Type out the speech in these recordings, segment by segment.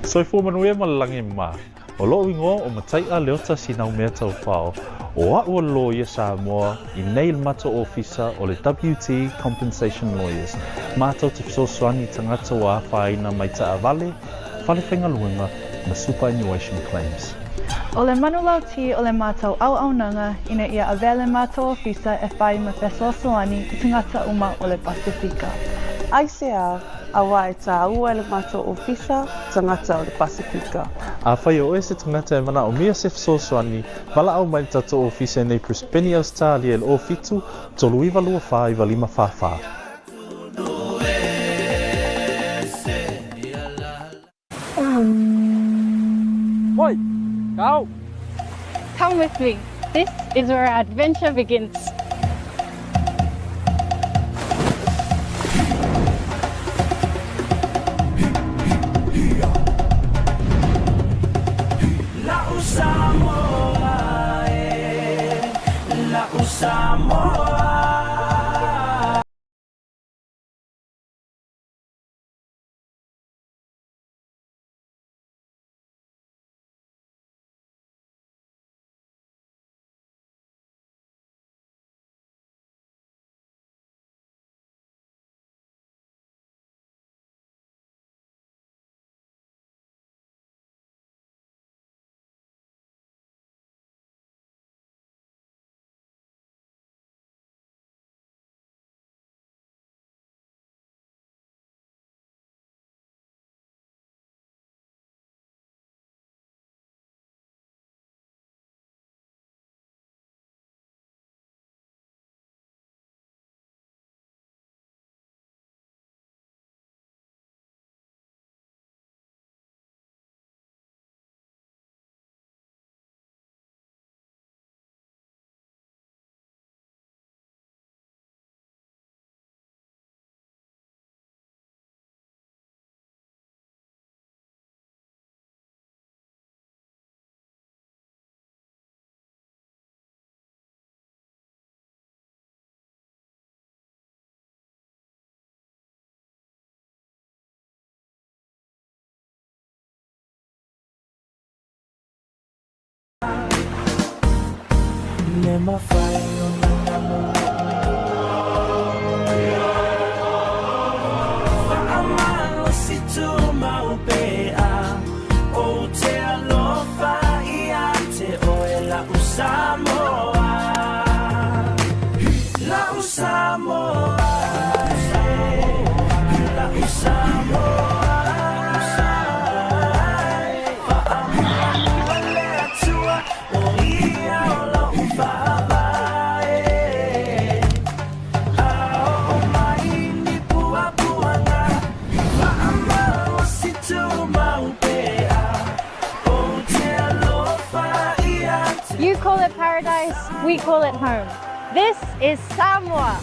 Soifua manuia ma le lagi mama. O loʻu igoa ʻo Mataiʻa Leota Sinaumeataufao, ʻo aʻu o le loia Samoa i nei le matou ofisa o le WT Compensation Lawyers, matou te fesoasoani i tagata ua afaina mai taavale, fale faigaluega ma superannuation claims. ʻO le manulauti o le matou auaunaga ina ia avea le matou ofisa e fai ma fesoasoani i tagata uma o le Pasefika. Aisea? Auā e tāua e le matou ofisa tagata o le Pasefika. Afai o oe se tagata e manaomia se fesoasoani, valaau mai le tatou ofisa i nei Brisbane, Ausetalia i le 07 39 24 95 44. Oi! Kau! Come with me. This is where our adventure begins. You call it paradise, we call it home. This is Samoa!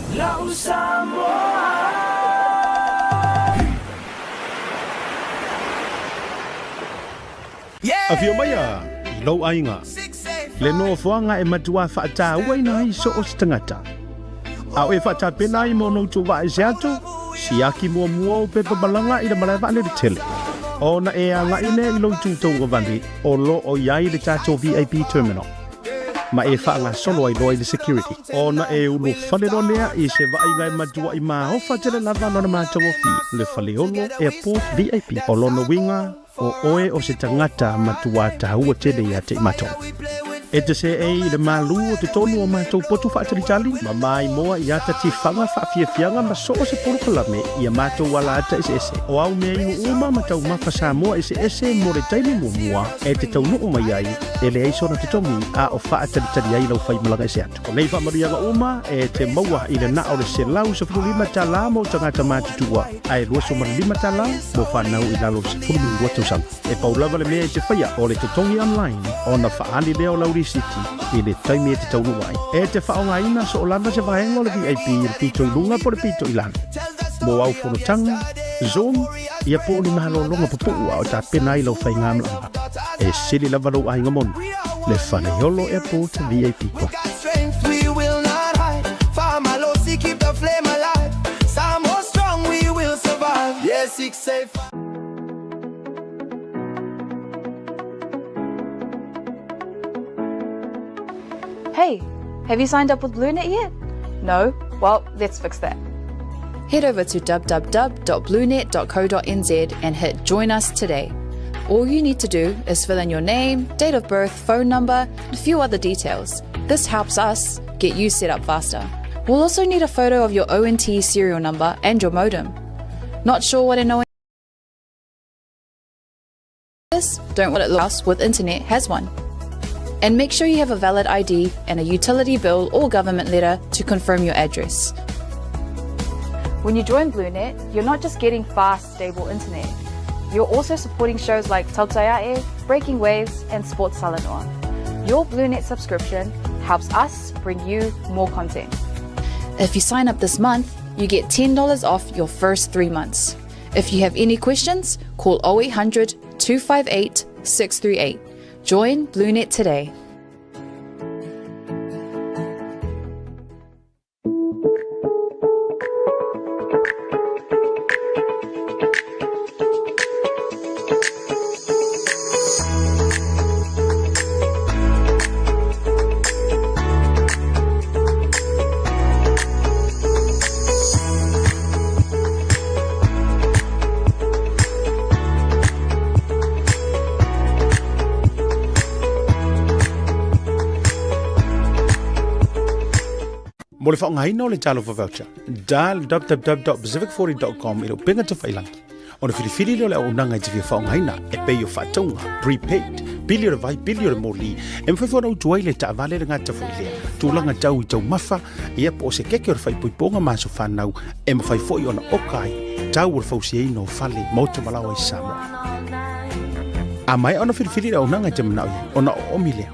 Afio mai a i lou aiga, le nofoaga e matua faatauaina ai so o se tagata. A o e faatapena ai mo ona outou vaa ese atu, siaki muamua ou pepa malaga i le malae vaalele tele. Ona e agai lea i lou itu tauagavale o lo o i ai le tatou VIP terminal, ma e faagasolo ai loa i le security. Ona e ulufale loa lea i se vaaiga e matuai maofa tele lava lona matagofie, le Faleolo Airport VIP. O lona uiga, O oe o se tagata matua taua tele ia te i matou. E te seei i le malū o totonu o matou potu faatalitali, ma maimoa i ata tifaga faafiafiaga ma so o se polokalame i a matou ala ata eseese. O au mea inu uma ma taumafa Samoa eseese mo le taimi muamua e te taunuu mai ai, e leai sona totogi a o faatalitali ai lau faimalaga ese atu. O nei faamanuiaga uma e te maua i le na o le $115 mo tagata matutua ae $25 mo fanau i lalo o le 12 tausaga. E pau lava le mea e te faia o le totogi online ona faaali lea o lau risiti i le taimi e te taunuu ai. E te faaaogaina soo lava se vaega o le VIP i le pito i luga po o le pito i lalo. Mo au fonotaga, Zoom, ia po o ni malologa pupuu a o tapena ai lau faigamalaga. E sili lava lou aiga moni, le Faleolo Airport VIP Club. Have you signed up with BlueNet yet? No? Well, let's fix that. Head over to www.bluenet.co.nz and hit Join Us today. All you need to do is fill in your name, date of birth, phone number, and a few other details. This helps us get you set up faster. We'll also need a photo of your ONT serial number and your modem. Not sure what an ONT is? Don't want it lost with internet has one. And make sure you have a valid ID and a utility bill or government letter to confirm your address. When you join BlueNet, you're not just getting fast, stable internet. You're also supporting shows like Tautaiae, Breaking Waves, and Sports Salanoa. Your BlueNet subscription helps us bring you more content. If you sign up this month, you get $10 off your first three months. If you have any questions, call 0800 258 638. Join BlueNet today. Mo le faaaogaina o le Talofa Voucher, dial www.pacific40.com i le upega tafailangi. Ona filifili lea o le auaunaga e te fia faaaogaina e pei o faatauga, prepaid, pili o le vai, pili o le moli, e mafai foi ona utu ai le taavale le gata foi lea, tulaga tau i taumafa, ia po o se keke o le faaipoipoga ma aso fanau, e mafai foi ona oka ai tau o le fausiaina o fale, maota ma laoa i Samoa. A maea ona filifili le auaunaga e te manao i ai, ona oomi lea.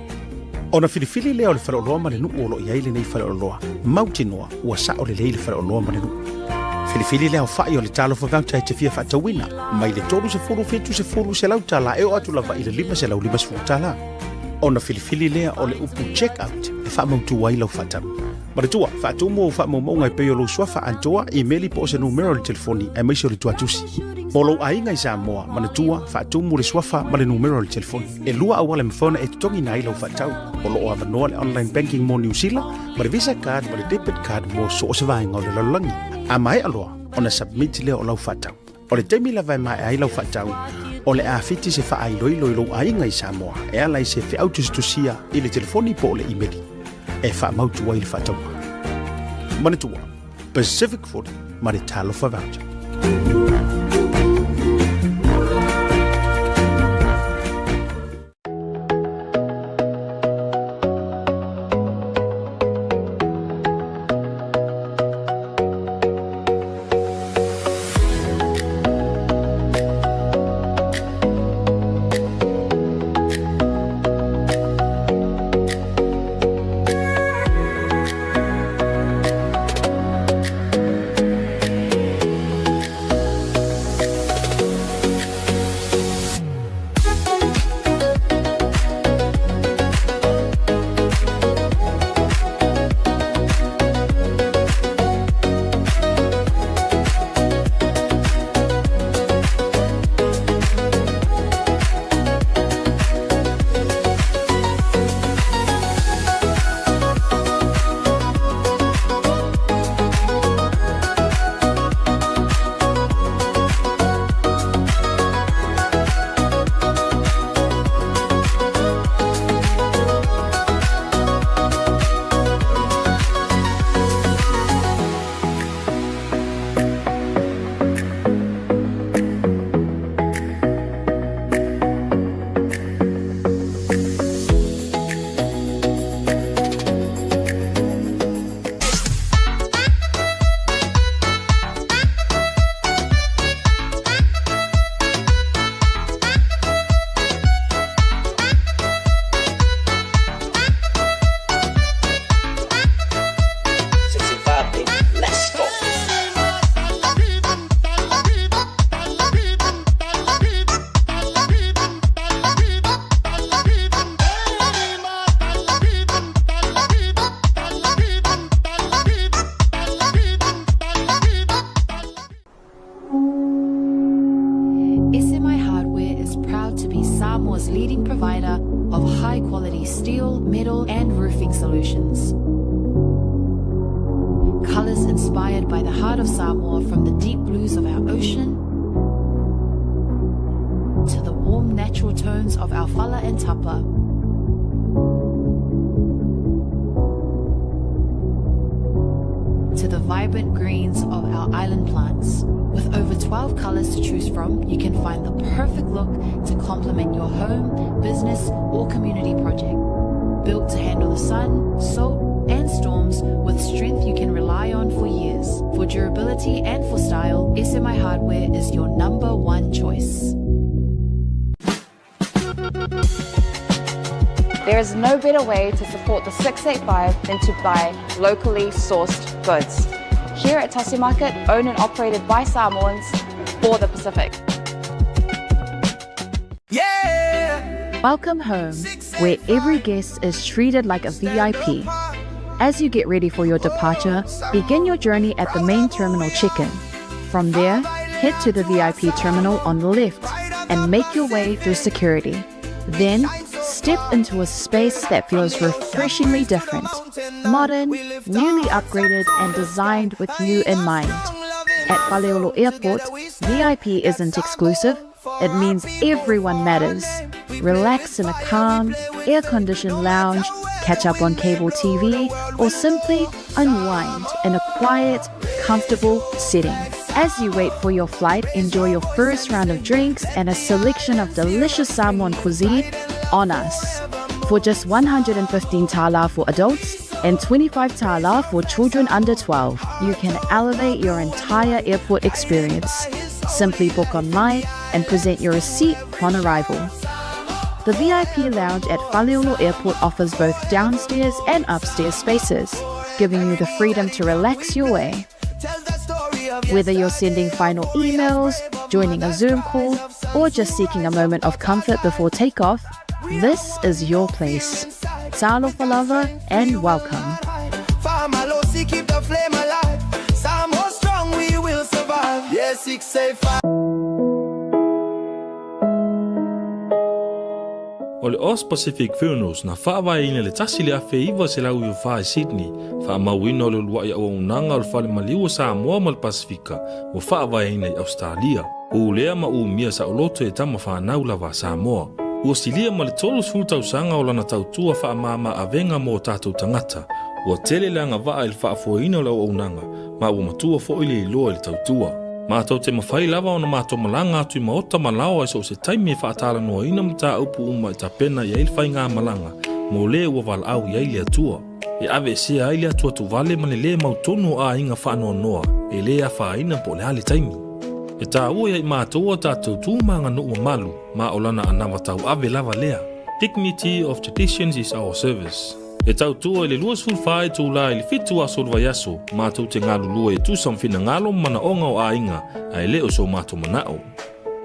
Ona filifili lea o le faleoloa ma le nuu o lo o i ai lenei faleoloa, mautinoa ua sao lelei le faleoloa ma le nuu. Filifili le aofai o le Talofa Voucher e te fia faatauina, mai le 30, 70, $100 e oo atu lava i le $550. Ona filifili lea o le upu Check Out e faamautu ai lau faatau. Manatua, faatumu ou faamaumauga e pei o lou suafa atoa, imeli po o se numera o le telefoni aemaise o le tuatusi. Mo lou aiga i Samoa, manatua, faatumu le suafa ma le numera o le telefoni. E lua auala e mafai ona e totogiina ai lau faatau. O lo o avanoa le online banking mo Niu Sila, ma le Visa card ma le debit card mo so o se vaega o le lalolagi. A maea loa ona submit lea o lau faatau. O le taimi lava e maea ai lau faatau, o le a fiti se faailoilo i lou aiga i Samoa e ala i se feau tusitusia i le telefoni po o le imeli e faamautu ai le faatauga. Manatua, Pacific 40 ma le Talofa Voucher. SMI Hardware is proud to be Samoa's leading provider of high-quality steel, metal and roofing solutions. Inspired by the heart of Samoa from the deep blues of our ocean to the warm natural tones of our fala and tapa. To the vibrant greens of our island plants. With over 12 colors to choose from, you can find the perfect look to complement your home, business, or community project. Built to handle the sun, salt, and storms with strength you can rely on for years. For durability and for style, SMI Hardware is your number one choice. There is no better way to support the 685 than to buy locally sourced goods. Here at Tasi Market, owned and operated by Samoans for the Pacific. Welcome home, where every guest is treated like a VIP. As you get ready for your departure, begin your journey at the main terminal check-in. From there, head to the VIP terminal on the left and make your way through security. Then, step into a space that feels refreshingly different, modern, newly upgraded, and designed with you in mind. At Faleolo Airport, VIP isn't exclusive, it means everyone matters. Relax in a calm, air-conditioned lounge, catch up on cable TV, or simply unwind in a quiet, comfortable setting. As you wait for your flight, enjoy your first round of drinks and a selection of delicious Samoan cuisine on us. For just 115 tala for adults and 25 tala for children under 12, you can elevate your entire airport experience. Simply book online and present your receipt upon arrival. The VIP lounge at Faleolo Airport offers both downstairs and upstairs spaces, giving you the freedom to relax your way. Whether you're sending final emails, joining a Zoom call, or just seeking a moment of comfort before takeoff, this is your place. Talofa lava and welcome. Keep the flame alive. Samoa strong, we will survive. Yeah, 685. O le Aus Pacific Funerals na faavaeina i le 1994 i Sydney, faamauina o le uluai auaunaga o le Fale Maliu o Samoa ma le Pasefika ua faavaeina i Ausetalia. Ulea ma umia saoloto e tama fanau lava a Samoa. Ua silia ma le 30 tausaga o lana tautua faamama avega mo o tatou tagata. Ua tele le agavaa i le faafoeina o le auaunaga, ma ua matua foi le iloa i le tautua. Matou te mafai lava ona matou malaga atu i maota ma laoa i so o se taimi e faatalanoaina mataupu uma e tapena i ai le faigamalaga mo le ua valaau i ai le Atua. E aveesea ai le atuatuvale ma le lē mautonu o aiga faanoanoa e lē afaina po o le a le taimi. E taua ia i matou a tatou tu ma aganuu mamalu ma o lana anava tauave lava lea. Dignity of traditions is our service. E tautua i le 24 itulā i le 7 aso o le vaiaso, matou te galulue e tusa ma finagalo ma manaoga o aiga, ae le o so matou manao.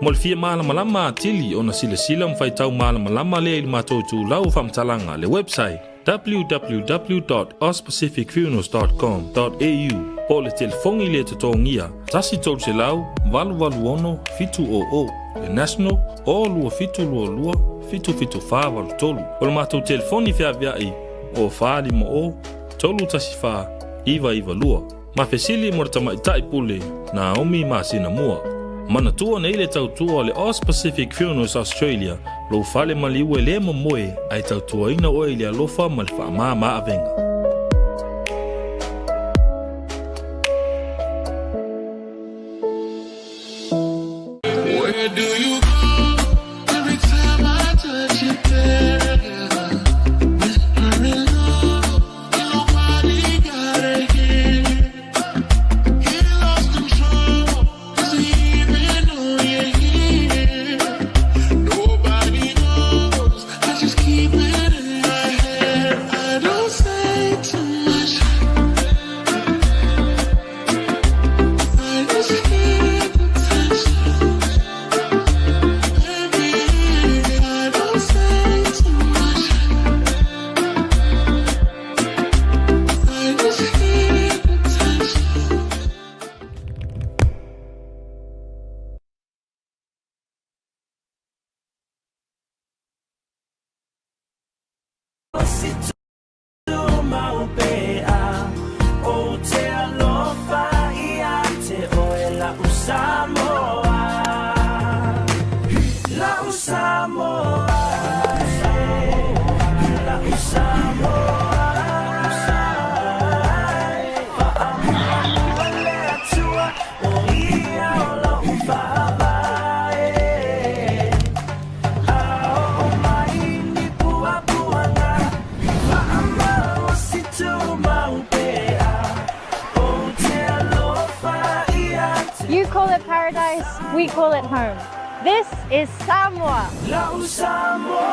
Mo le fia malamalama atili ona silasila ma faitau malamalama lea i le matou itulau o faamatalaga, le website, www.auspacificfunerals.com.au po o le telefoni le totogia 1 300 886 700, le national, o 2722 77483. O le matou telefoni feaveai o 450 314 992. Ma fesili mo le tamaitai pule Naomi masina mua. Manatua nei le tautua o le Aus Pacific Funerals Australia, lou fale maliu e lē momoe ae tautuaina oe i le alofa ma le faamāmā avega. Where do you go every time I touch you, baby? Whispering low, nobody gotta hear. He lost control, does he even know you're here? Nobody knows, I just keep it in my head. I don't say too much. I just hear the touch. Baby, I don't say too much. I just hear the touch. La'u Samoa La'u Samoa La'u Samoa Fa'amuamua le Atua O ia o lo'u fa'avae A o'o mai ni puapuaga Fa'amalosi tumau pea You call it paradise, we call it home. This is Samoa. Samoa.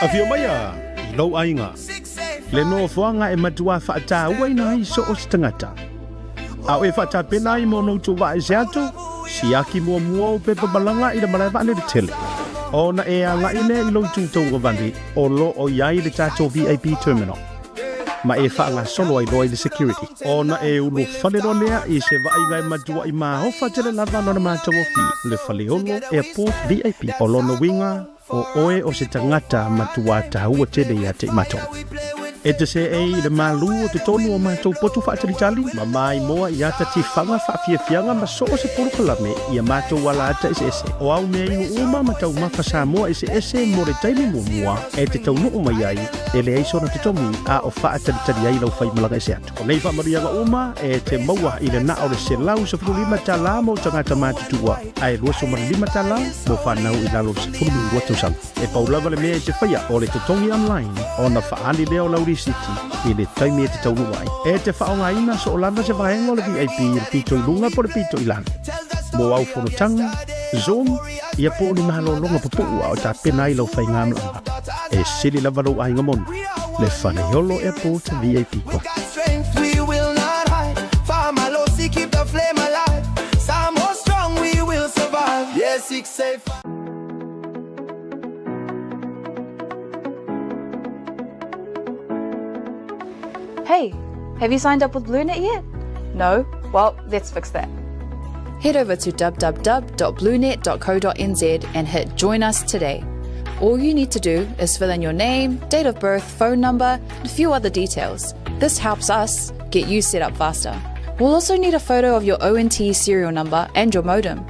Afio maia i lou aiga, le nofoaga e matuā faataua ai so o se tagata. A o e faatapena ai mo ona outou vaa ese atu, siaki muamua ou pepa malaga i le malae vaalele tele. Ona e agai lea i lou itu tauagavale o lo o i ai le tatou VIP terminal ma e faagasolo ai loa i le security. Ona e ulufale loa lea i se vaaiga e matuaʻi maofa tele lava lona matagofie, le Faleolo Airport VIP. O lona uiga, o oe o se tagata matuā taua tele ia te i matou. E te seei i le malū o totonu o matou potu faatalitali ma maimoa i ata tifaga faafiafiaga ma so o se polokalame i a matou ala ata eseese. O au mea inu uma ma taumafa Samoa eseese mo le taimi muamua e te taunuu mai ai, e leai sona totogi a o faatalitali ai lau faimalaga ese atu. O nei faamanuiaga uma e te maua i le na o le $115 mo tagata matutua ae $25 mo fanau i lalo o le 12 tausaga. E pau lava le mea e te faia o le totogi online ona faaali lea o lau lisiti i le taimi e te taunuu ai. E te faaaogaina so o lava se vaega o le VIP i le pito i luga po o le pito i lalo. Mo au fonotaga, Zoom, ia po o ni malologa pupuu a o tapena ai lau faigamalaga. E sili lava lou aiga moni, le Faleolo Airport VIP Club. Hey, have you signed up with BlueNet yet? No? Well, let's fix that. Head over to www.bluenet.co.nz and hit Join Us Today. All you need to do is fill in your name, date of birth, phone number, and a few other details. This helps us get you set up faster. We'll also need a photo of your ONT serial number and your modem.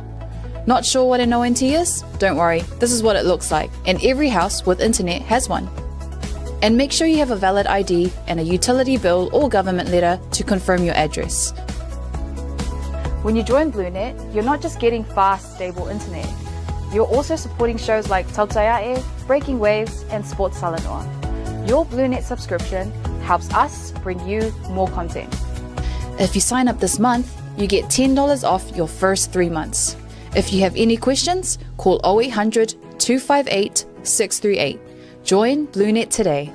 Not sure what an ONT is? Don't worry, this is what it looks like, and every house with internet has one. And make sure you have a valid ID and a utility bill or government letter to confirm your address. When you join BlueNet, you're not just getting fast, stable internet. You're also supporting shows like Tautaiae, Breaking Waves, and Sports Salanoa. Your BlueNet subscription helps us bring you more content. If you sign up this month, you get $10 off your first 3 months. If you have any questions, call 0800 258 638. Join BlueNet today.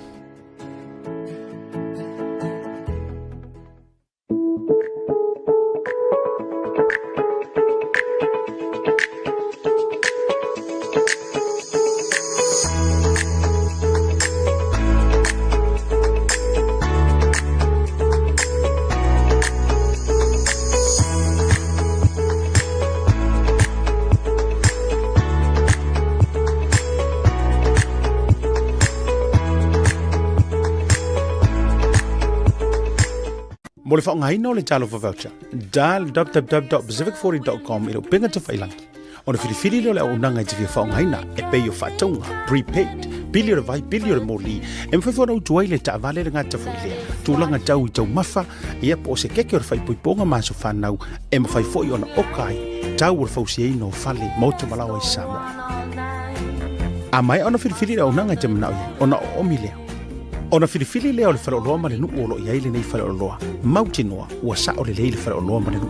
Mo le faaaogaina o le Talofa Voucher, dial www.pacific40.com i le upega tafailangi. Ona filifili lea o le auaunaga e te fia faaaogaina e pei o faatauga, prepaid, pili o le vai, pili o le moli, e mafai foi ona utu ai le taavale le gata foi lea, tulaga tau i taumafa, ia po o se keke o le faaipoipoga ma aso fanau, e mafai foi ona oka ai tau o le fausiaina o fale, maota ma laoa i Samoa. A maea ona filifili le auaunaga e te manao i ai, ona oomi lea. Ona filifili lea o le faleoloa ma le nuu o lo o i ai lenei faleoloa, mautinoa ua sao lelei le faleoloa ma le nuu.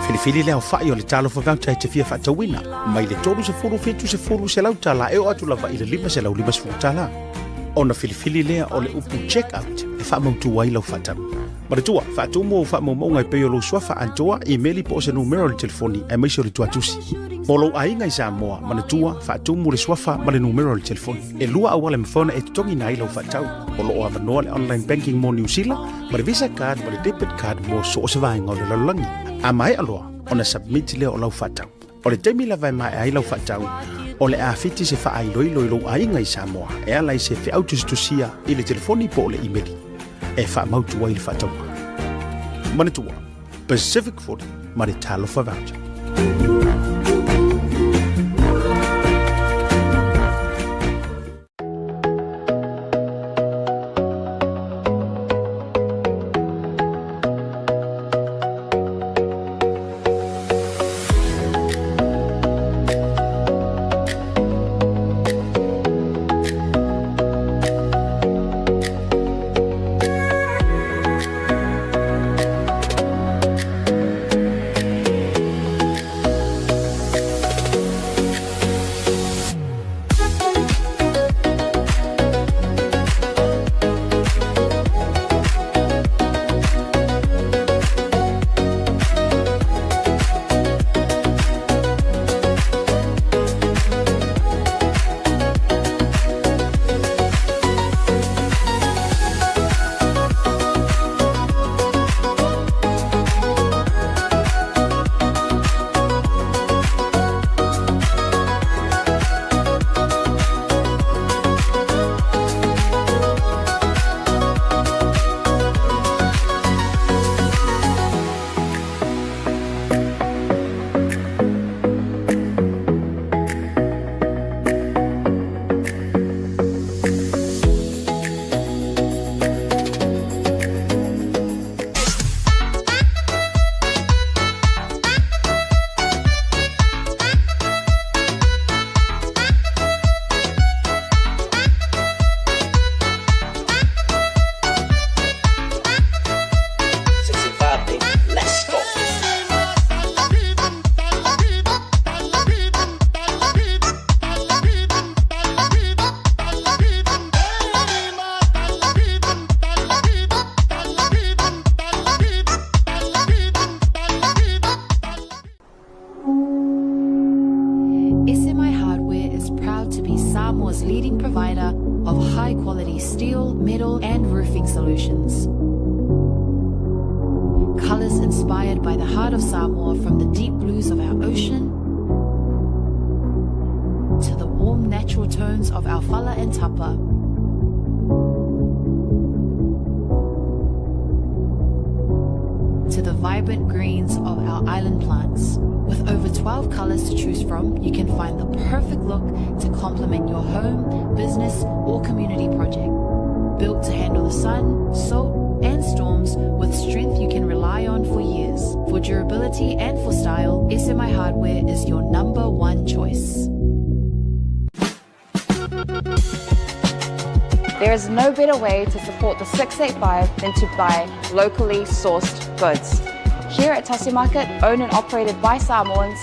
Filifili le aofai o le Talofa Voucher e te fia faatauina, mai le 30, 70, $100 e oo atu lava i le $550. Ona filifili lea o le upu check out e faamautu ai lau faatau. Manatua, faatumu ou faamaumauga e pei o lou suafa atoa, imeli po o se numera o le telefoni aemaise o le tuatusi. Mo lou aiga i Samoa, manatua, faatumu le suafa ma le numera o le telefoni. E lua auala e mafai ona e totogiina ai lau faatau. O lo o avanoa le online banking mo Niu Sila, ma le Visa card ma le debit card mo so o se vaega o le lalolagi. A maea loa ona submit lea o lau faatau. O le taimi lava e maea ai lau faatau, o le a fiti se faailoilo i lou aiga i Samoa e ala i se feau tusitusia i le telefoni po o le imeli. e faamautu ai le faatauga. Manatua, Pacific 40 ma le Talofa Voucher. SMI Hardware is proud to be Samoa's leading provider of high quality steel, metal, and roofing solutions. Colors inspired by the heart of Samoa from the deep blues of our ocean to the warm natural tones of our fala and tapa. To the vibrant greens of our island plants. With over 12 colors to choose from, you can find the perfect look to complement your home, business, or community project. Built to handle the sun, salt, and storms with strength you can rely on for years. For durability and for style, SMI Hardware is your number one choice. There is no better way to support the 685 than to buy locally sourced goods. Here at Tasi Market, owned and operated by Samoans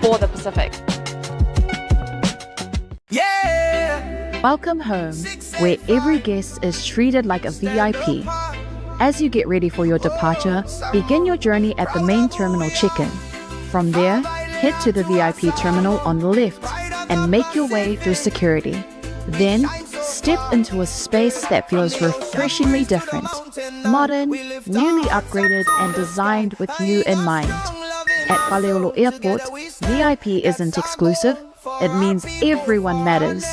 for the Pacific. Yeah! Welcome home, where every guest is treated like a VIP. As you get ready for your departure, begin your journey at the main terminal check-in. From there, head to the VIP terminal on the left and make your way through security. Then, step into a space that feels refreshingly different, modern, newly upgraded, and designed with you in mind. At Faleolo Airport, VIP isn't exclusive, it means everyone matters.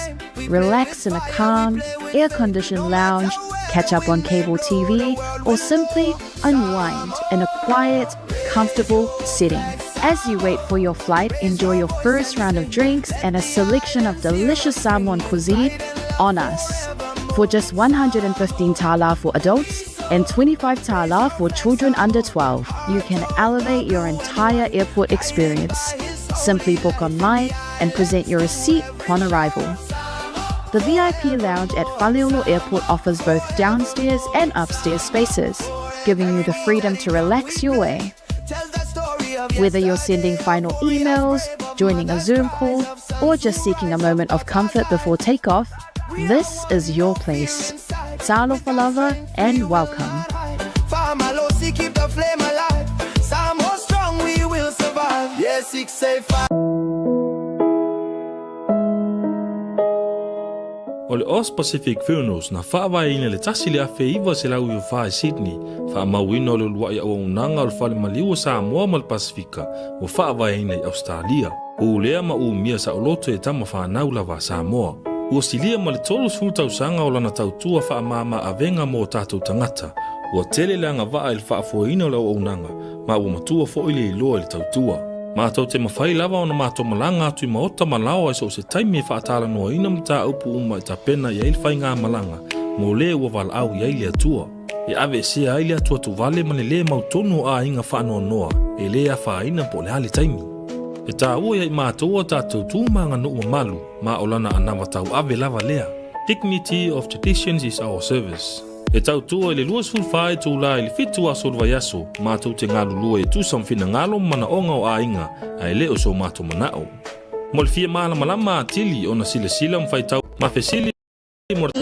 Relax in a calm, air conditioned lounge, catch up on cable TV, or simply unwind in a quiet, comfortable setting. As you wait for your flight, enjoy your first round of drinks and a selection of delicious Samoan cuisine on us. For just 115 tala for adults and 25 tala for children under 12, you can elevate your entire airport experience. Simply book online and present your receipt upon arrival. The VIP lounge at Faleolo Airport offers both downstairs and upstairs spaces, giving you the freedom to relax your way. Whether you're sending final emails, joining a Zoom call, or just seeking a moment of comfort before takeoff, this is your place. Talofa lava and welcome. Keep the flame alive. Samoa strong, we will survive. Yeah, 685. O le Aus Pacific Funerals na faavaeina i le 1994 i Sydney, faamauina o le uluai auaunaga o le Fale Maliu o Samoa ma le Pasefika ua faavaeina i Ausetalia. Ulea ma umia saoloto e tama fanau lava a Samoa. Ua silia ma le 30 tausaga o lana tautua faamama avega mo o tatou tagata, ua tele le agavaa i le faafoeina o le auaunaga, ma ua matua foi le iloa i le tautua. Matou te mafai lava ona matou malaga atu i maota ma laoa i so o se taimi e faatalanoaina mataupu uma e tapena i ai le faigamalaga mo le ua valaau i ai le Atua. E aveesea ai le atuatuvale ma le lē mautonu o aiga faanoanoa e lē afaina po o le a le taimi. E taua ia i matou a tatou tu ma aganuu mamalu ma o lana anava tauave lava lea. Dignity of traditions is our service. E tautua i le 24 itula i le 7 aso o le vaiaso, matou te galulue e tusa ma finagalo ma manaoga o aiga, ae le o so matou manao. Mo le fia malamalama atili ona silasila ma faitau ma fesili mo le.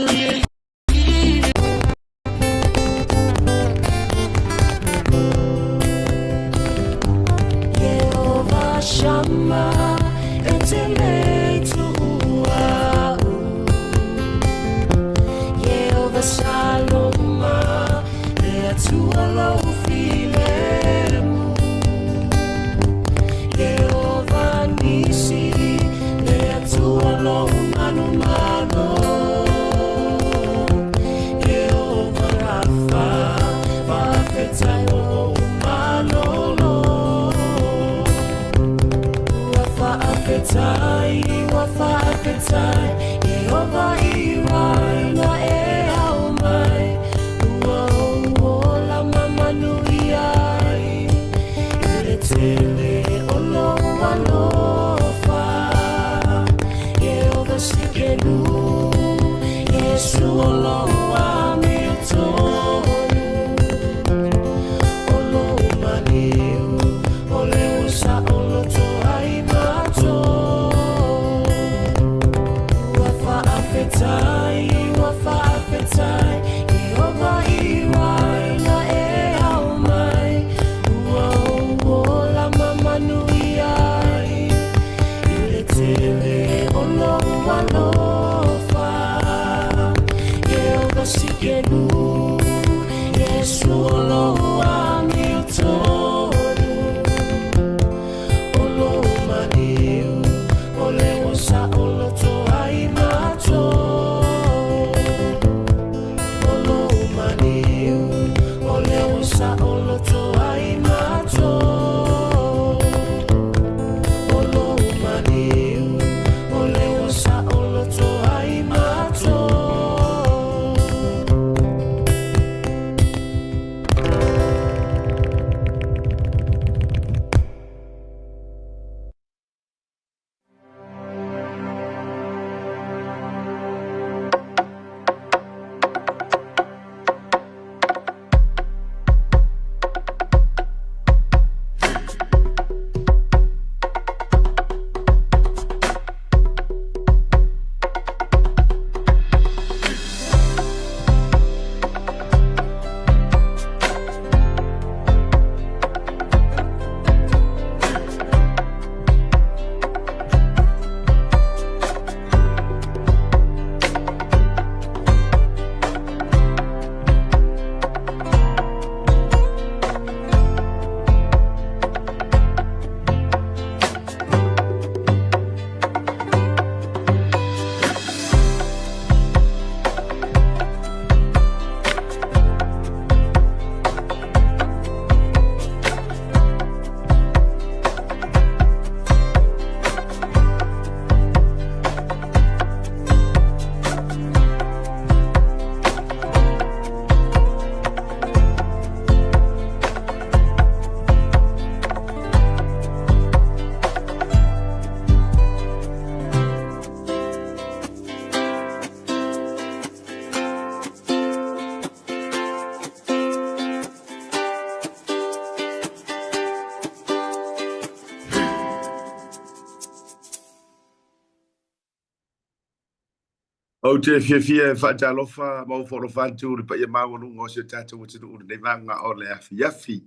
Ou te fiafia e faatalofa ma ou foalofa atu i le paia maualuga o si o tatou atunuu i lenei vaega o le afiafi.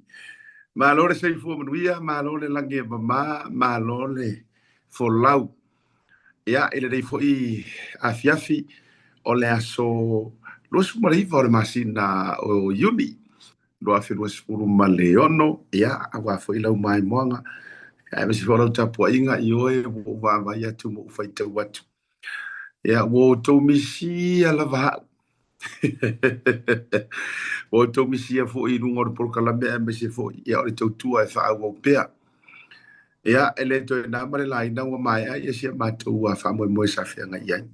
Malo le soifua manuia, malo le lagi e mama, malo le folau. Ia, i lenei foi afiafi o le aso 29 o le masina o Iuni, 2026, ia, aua foi lau maimoaga, aemaise foi o lau tapuaiga i oe ua ou vaavaai atu ma ou faitau atu. Ia, ua outou misia lava a'u. Ua outou misia foi i luga o le polokalame aemaise foi ia o le tautua e faaauau pea. Ia, e le toe na ma le laina ua maea ia si a matou faamoemoe sa feagai i ai.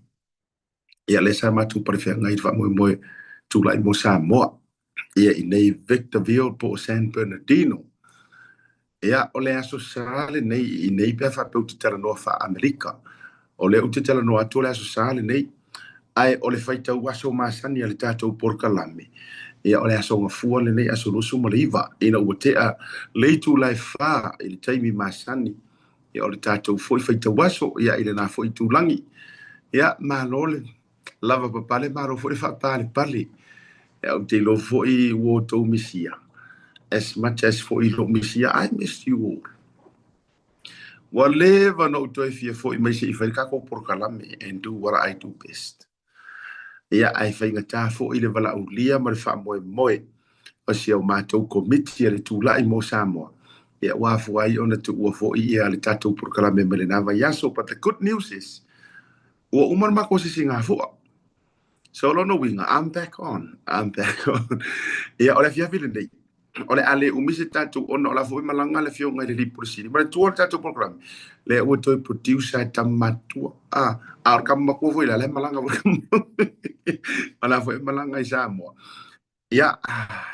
Ia, lea sa matou palefeagai i le faamoemoe tulai mo Samoa. Ia, i nei Victorville po o San Bernardino. Ia, o le Aso Sa lenei i nei pe a faapea ou te talanoa faa-Amerika. O lea ou te talanoa atu o le Aso Sa lenei, ae o le faitau aso masani a le tatou polokalame, ia o le Aso Gafua lenei, aso 29, ina ua tea le itula e fa i le taimi masani, ia o le tatou foi faitau aso, ia i lena foi itulagi. Ia, malo le lavapapale, malo foi le faapalepale. Ia, ou te iloa foi ua outou misia, as much as foi lou misia, I miss you all. Ua leva ona ou toe fia foi mai se i fai le tatou polokalame and do what I do best. Ia, ae faigata foi le valaaulia ma le faamoemoe o si o matou komiti a le Tulai mo Samoa, ia ua afua ai ona tuua foi ia le tatou polokalame mai lena vaiaso. But the good news is, Ua uma le matou sisigafua. So o lona uiga, I'm back on, I'm back on. Ia, o le afiafi lenei, o le a le umi se tatou ona o la foi malaga le afioga i le Alii Pule Sili. Manatua le tatou polokalame, lea ua toe producer e tama matua. Ah, a o le tama matua foi la, la e malaga foi. O la foi e malaga i Samoa. Ia,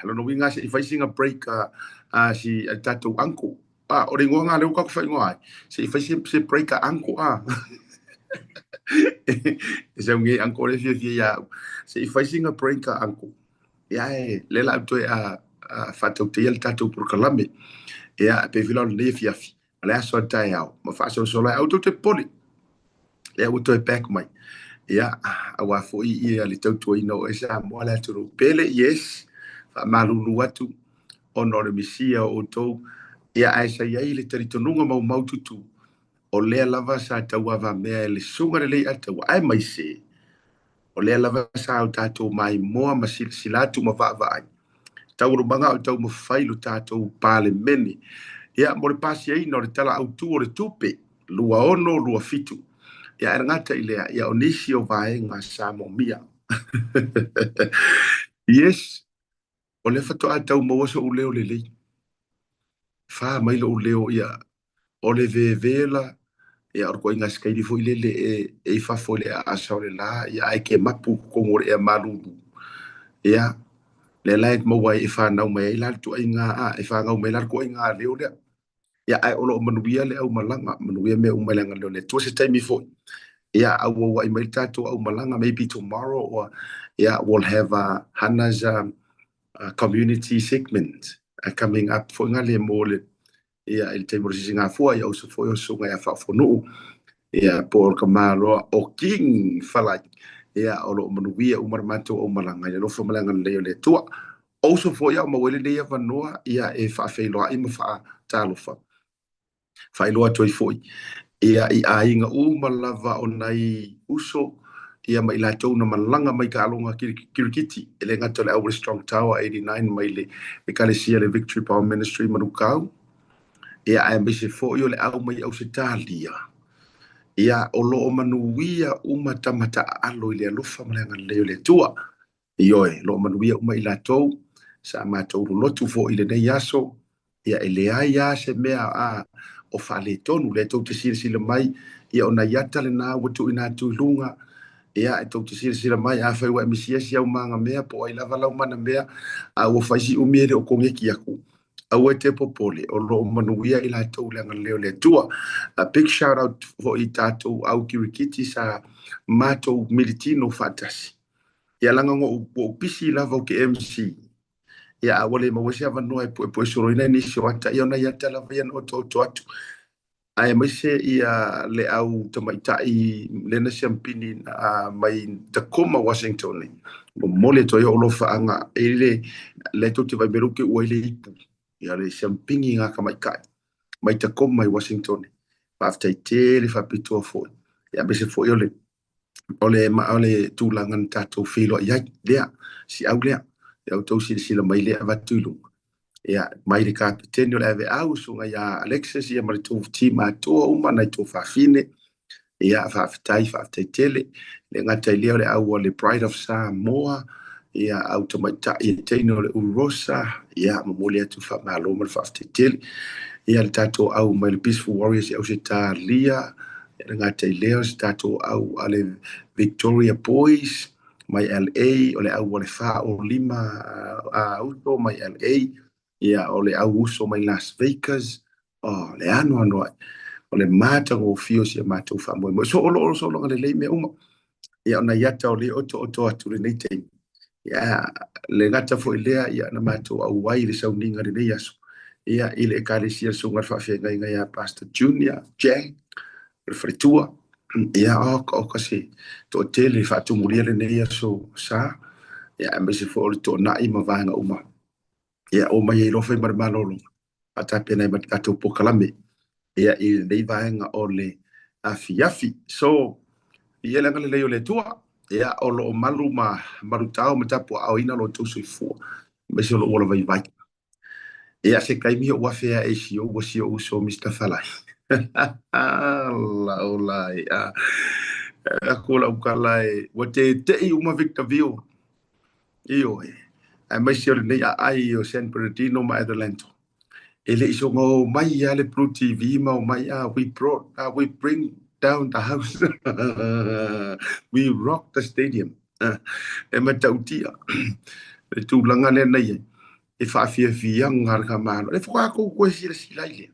lona uiga se i fai sina break a, a si a tatou uncle. A, o le igoa lena lea ua tatou faaigoa ai. Se i fai se, se break a uncle a. E sau nei uncle lea e fiafia ia au. Se i fai sina break a uncle. Ia e, lea la au toe a, a faatautaia le tatou polokalame. Ia, e pei foi la o lenei afiafi. O le aso a le taeao, ma faasolosolo ai, aua tou te popole. Lea ua toe back mai. Ia, aua foi ia le tautuaina o oe Samoa le atunuu pele, yes, faamalulu atu ona o le misia o outou. Ia, ae sa i ai le talitonuga maumaututu, o lea lava sa tauavamea e le Susuga Lelei Ataua, aemaise o lea lava sa o tatou maimoa ma silasila atu ma vaavaai taualumaga a o taumafai lo tatou Palemene ia mo le pasiaina o le Tala Autu o le Tupe 26/27. Ia ae gata i lea, ia o nisi o vaega sa moomia. Yes, o lea faatoa tau maua so'u leo lelei. Fa mai lo'u leo ia o le vevela, ia o le ituaiga sikaili foi lele e, e i fafo i le aasa o le la, ia ae ke mapu i totonu o le ea malulu. Ia, lea la e maua ai e fanau mai ai la le ituaiga, a, e fanau mai la le ituaiga leo lea. Ia, ae o lo o manuia le aumalaga, manuia mea uma i le agalelei o le Atua. Se taimi foi, ia, auauai mai le tatou aumalaga, maybe tomorrow or, yeah, we'll have uh, Hannah's um, uh, community segment uh, coming up foi ngale mo le ia i le taimi o le sisigafua, ia uso foi o susuga ia Faafonuu, ia po o le Kamaloa o King Falai, ia o lo o manuia uma le matou aumalaga i le alofa ma le agalelei o le Atua. O uso foi a o maua ai lenei avanoa, ia e faafeiloai ma faatalofa. Faailoa atu ai foi, ia i aiga uma lava o nai uso, ia ma i latou na malaga mai taaloga kirikiti, e le gata o le Auwera Strong Tower 89 mai le Ekalesia le Victory Power Ministry Manukau, ia aemaise foi o le au mai Ausetalia, ia o lo o manuia uma tama taaalo i le alofa ma le agalelei o le Atua. Ioe, o lo o manuia uma i latou, sa matou lolotu foi i lenei aso, ia e leai lava se mea a o faaletonu, lea tou te silasila mai, ia o nai ata lena ua tuuina atu i luga, ia e tou te silasila mai, afai ua e misia si au magamea po o ai lava lau manamea, a ua fai si umi e le o koneki aku, aua e te popole, o lo o manuia i latou i le agalelei o le Atua. A big shout out foi i tatou au kirikiti sa matou militino faatasi. Ia leaga ua ou pisi lava ou te MC, ia a ua le maua se avanoa e puepue soloina ai nisi o ata, ia o nai ata lava ia na otooto atu. Aemaise ia le au tamaitai lena siampini mai Tacoma, Washington nei. Momoli atu ai ou alofaaga i le lea tou te vaai mai lou ke ua i le ipu. Ia le siampini ngā tamaitai mai Tacoma i Washington. Faafetai tele faapitoa foi. Ia aemaise foi o le o le, o le tulaga na tatou feiloai ai, lea, siau lea, ia outou silasila mai lea avatu i luga. Ia, mai le kapeteni o le aveau, susuga ia Alexis, ia ma le tou team atoa uma, nai tou fafine. Ia, faafetai, faafetai tele. Le gata i lea o le au a le Pride of Samoa, ia, au tamaitai e teine o le Urosa, ia, momoli atu le faamalo ma le faafetai tele. Ia, le tatou au mai le Peaceful Warriors i Ausetalia, ia, le gata i lea o se tatou au a le Victoria Boys mai LA, o le au a le Fa o Lima a uso mai LA, ia, o le au uso mai Las Vegas, Oh, le anoanoai o le matagofie o si a matou faamoemoe. So o lo o sologa lelei mea uma. Ia o nai ata o le otooto atu lenei taimi. Ia le gata foi lea ia na matou auai i le sauniga lenei aso. Ia i le ekalesia le susuga i le faafeagaiga ia Pastor Junior Jang o le faletua. Ia oka oka se toatele faatumulia lenei aso sa. Ia aemaise foi o le toonai ma vaega uma. Ia omai ai loa fai ma le malologa. Faatapena ai ma le tatou polokalame ia i lenei vaega o le afiafi. So, i le agalelei o le Atua, ia o lo o malu ma malutao ma tapuaaoina lo outou soifua, aemaise o lou ola vaivai. Ia se taimi ou afe ae i si ou ua si ou uso Mister Falai. La ola e a. Aku lau kala e ua tete'i uma Victorville. Ioe, aemaise o lenei aai o San Bernardino ma Adelanto. E le i soga o mai lava le Blue TV ma o mai, ah, we brought, ah, we bring down the house. We rock the stadium. Ah, e matautia le tulaga lea na i ai e faafiafiaga le tamaloa. Le faatoa tou toe silasila ai lea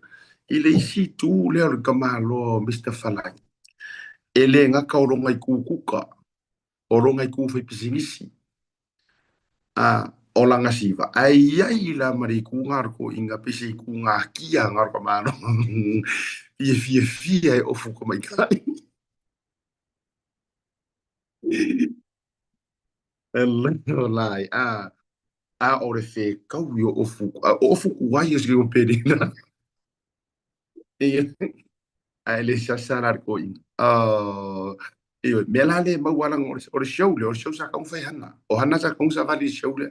i le isi itu lea o le tamaloa o Mister Falai. E le gata o lona itu kuka, o lona itu faipisinisi, a o lana siva, ae i ai la ma le itu na o le toeaina pei se itu natia na o le tamaloa fia fiafia e ofu tamaitai. Lai, a a o le fekaui o ofu, o ofu kuai o se pelina. Ae le sasa la le toeaina. Oh, ioe, mea la lea e maua lana o le show lea, o le show sa tatau ona fai e Hana. O Hana sa tatau ona savali i le show lea.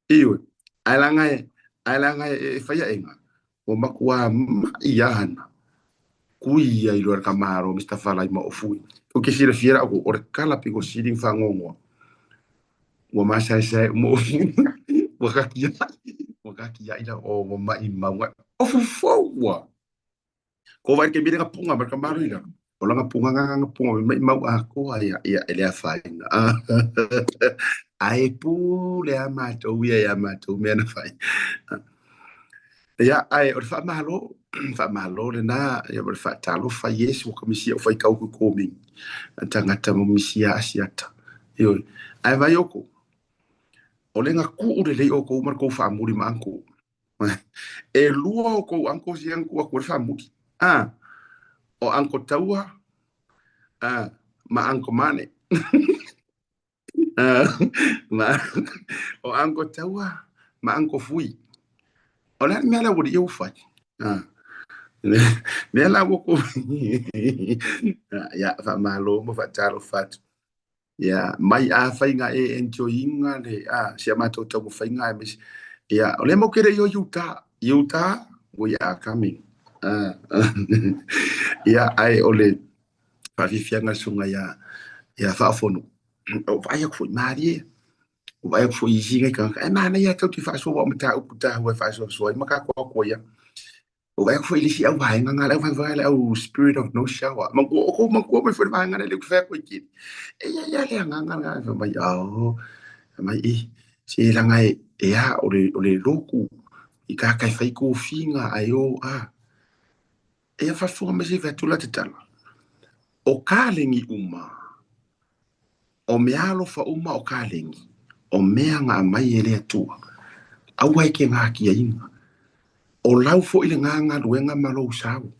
Ioe, ae leaga e, ae leaga e fai aʻega, ua matua maʻi lava Hana. Kui ai loa le tamaloa Mister Falai ma Ofui. Ou te silafia la outou, o le tala pito sili ona faanoanoa. Ua masaesae uma Ofui. Ua tatiaʻi, ua tatiaʻi la, oh, ua maʻimau. Ofu fou ua. Ko wai ke mire nga punga ma ka maru ila. O langa punga nga nga punga me mai mau atoa ia ia e le afaina. Ae pule a matou ia ia matou mea na fai. Ia ae o le faamalo, faamalo lena ia ma le faatalofa Iesu ua kamisia o faitau ku komi. Tagata mo misia asiata. Ioe. Ae vai oukou. O le nga kuu lelei oukou ma le kou faamuli ma uncle. E lua o kou uncles ia na tuu atu ai le faamuli. A, o Uncle Taua a, ma Uncle Mane. A, ma, o Uncle Taua ma Uncle Fui. O le a le mea lea ua ua fai? A, mea la ua kou ia, faamalo ma faatalofa atu. Ia, mai afai na e enjoy ina le, a, si a matou taumafaiga aemaise. Ia, o lea matou te le i o i uta. I uta, we are coming. A, ia, ae o le faafiafiaga le susuga ia, ia Faafono. O vaai atu foi, malie. O vaai atu foi i isi nai tagata. Ae manaia tou te faasoa aua o mataupu taua e faasoasoa ai ma tatou atu ai lava. O vaai atu foi i le isi au vaega na, le au vaega le au spirit of no shower. Manatua, o kou manatua mai foi le vaega lea, lea ou te fai atu ai kini. E i ai lava le agaga lena, fai mai, oh, fai mai, eh, se leaga e, e a, o le, o le lotu, i kākā e fai tofiga, ae o, a. E a faafofoga mai se i fai atu la te tala. O kalegi uma, O meaalofa uma o kalegi, o mea na aumai e le Atua, aua e ke gakiaina. O lau foi le gagaluega ma lou sau.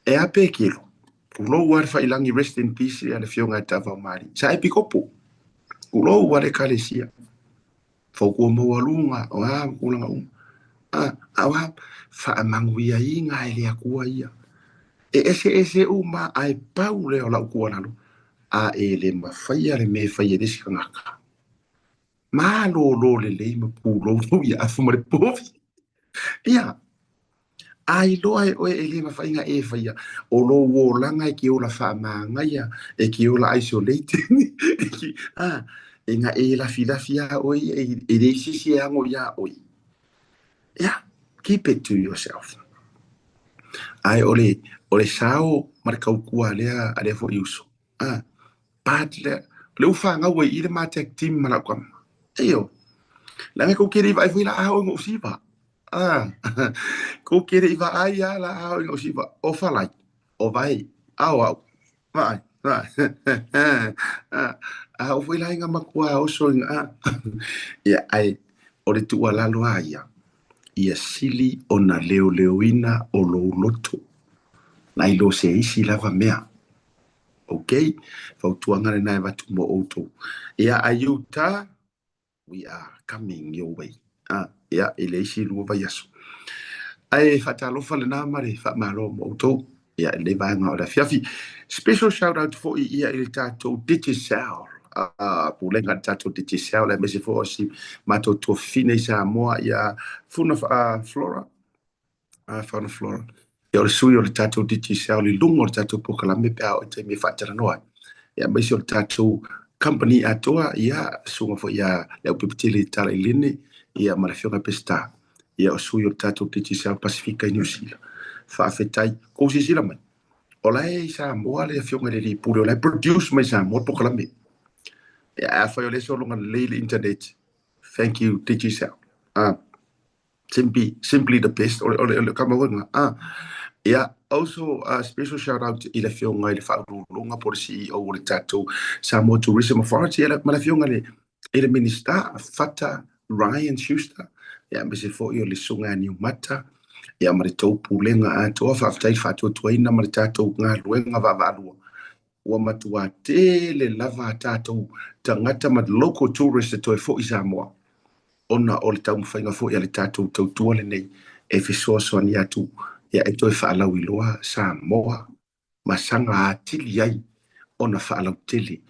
E a pe kelo, tulou a le faiilagi rest in peace ia le afioga e Taavaumaalii, sa epikopo, tulou a le ekalesia. Fautua maualuga, o a tulaga uma. A, a o a, faamanuiaina e le Atua ia. E eseese uma ae pau lea o lau tuualalo, a e le mafaia le mea e fai e le isi tagata. Malolo lelei ma pulou lou ia afu ma le povi. Ia. A iloa e oe e le mafai ona e faia, o lou olaga e ke ola faamagaia, e ke ola isolated, e ke, a, e na e lafilafi iā oe ia, e leai se isi e ago iā oe. Yeah, keep it to yourself. Ae o le, o le sao ma le taukua a lea, a lea foi uso. A, but lea, o lea ua fanau ai i i le ma tag team ma lau tama. Ioe. Leaga kou ke le i vaai foi la a oo ina ou siva. A, kou ke le i vaai a la a oo ina ou siva. O Falai, o Vae, a o au. Vaai, vaai. A, a oo foi la ina matua oso ina a. Ia, ae o le tuualalo a ia, ia sili ona leoleoina o lou loto, nai lo se isi lava mea. Ok, fautuaga lena e avatu mo outou. Ia, a Utah, we are coming your way. Ah, ia, i le isi lua vaiaso. Ae faatalofa lena ma le faamalo mo outou. Ia, i lenei vaega o le afiafi. Special shout out foi ia i le tatou Digicel. Uh, pulega le tatou Digicel, aemaise foi o si matou tuafafine i Samoa, ia Funa uh, Flora, a Fauna Flora. Ia o le sui o le tatou Digicel i luga o le tatou polokalame pe a oo i taimi e faatalanoa ai. Ia aemaise o le tatou company atoa, ia susuga foi ia Leaupepetele Talailene, ia ma le afioga ia Peseta. Ia o sui o le tatou Digicel Pasifika i Niu Sila. Faafetai. Kou silasila mai, o la e i Samoa le afioga i le alii pule, o la e produce mai i Samoa le polokalame. Ia afai o lea e sologa lelei le internet, thank you Digicel. Ah. Simply, simply the best. O le, o le, o le kamauega. Ah. Yeah. Also, a special shout out i le afioga i le Faauluuluga po o le CEO o le tatou Samoa Tourism Authority ma le afioga i le, i le Minista Fata Ryan Schuster, ia, aemaise foi o le Susuga ia Niumata, ia, ma le tou Pulega atoa. Faafetai i le faatuatuaina ma le tatou galuega vaavaalua. Ua matua tele lava a tatou tagata ma local tourists e toe foi i Samoa ona o le taumafaiga foi a le tatou tautua lenei e fesoasoani atu ia e toe faalauiloa Samoa ma saga atili ai ona faalautele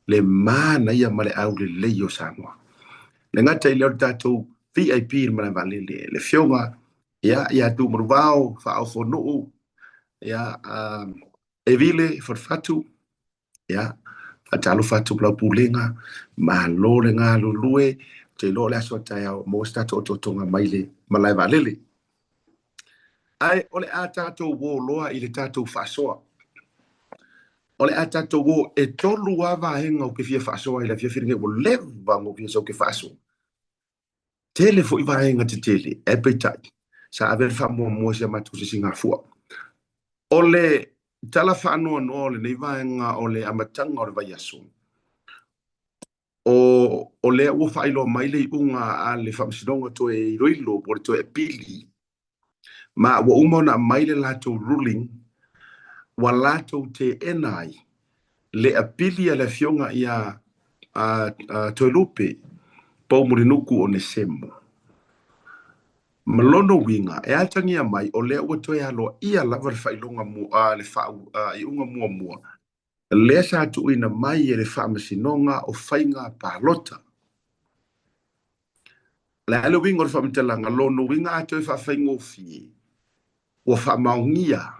le manaia ma le aulelei o Samoa. Le gata i lea o le tatou VIP i le malae vaalele, le Afioga ia ia Tuumanuvao Faaofonuu ia Evile Fatufatu, ia, faatalofa atu i lau pulega, malo le galulue, ou te iloa o le aso a taeao maua se tatou otootoga mai le malae vaalele. Ae o le a tatou uō loa i le tatou faasoa. O le a tatou uō, e tolu lava vaega ou te fia faasoa i le afiafi lenei, ua leva ona ou fia sau ou te faasoa. Tele foi vaega tetele, ae peitai, sa ave le faamuamua i si a matou sisigafua. O le tala faanoanoa o lenei vaega o le amataga o le vaiaso, o, o lea ua faailoa mai le iuga a le Faamasinoga toe iloilo po o le toe apili, ma ua uma ona aumai le latou ruling ua latou teena ai le apili a le afioga ia Toelupe Poumulinuku Onesemo. Ma lona uiga, e atagia mai o lea ua toe aloaia lava le faailoga le faaiuga muamua lea sa tuuina mai e le Faamasinoga o Faiga Palota. O le a le uiga o le faamatalaga? Lona uiga a toe faafaigofie, ua faamaonia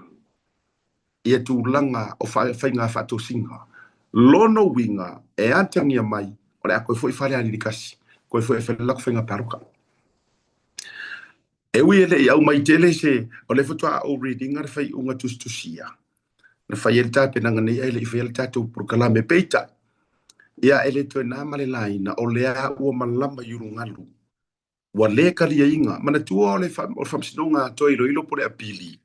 ia tulaga o faiga faatosina. Lona uiga, e atagia mai, o le a toe foi Falealili 1, toe foi e fai le latou faiga palota. E ui e le i aumai tele se, o lea faatoa ou read ina le faaiuga tusitusia, na fai ai le tapenaga nei ae le i faia le tatou polokalame. Peitai, ia e le toe na ma le laina, o lea ua malama i ulugalu Ua le kaliaina. Manatua o le Faamasinoga toe iloilo po o le apili,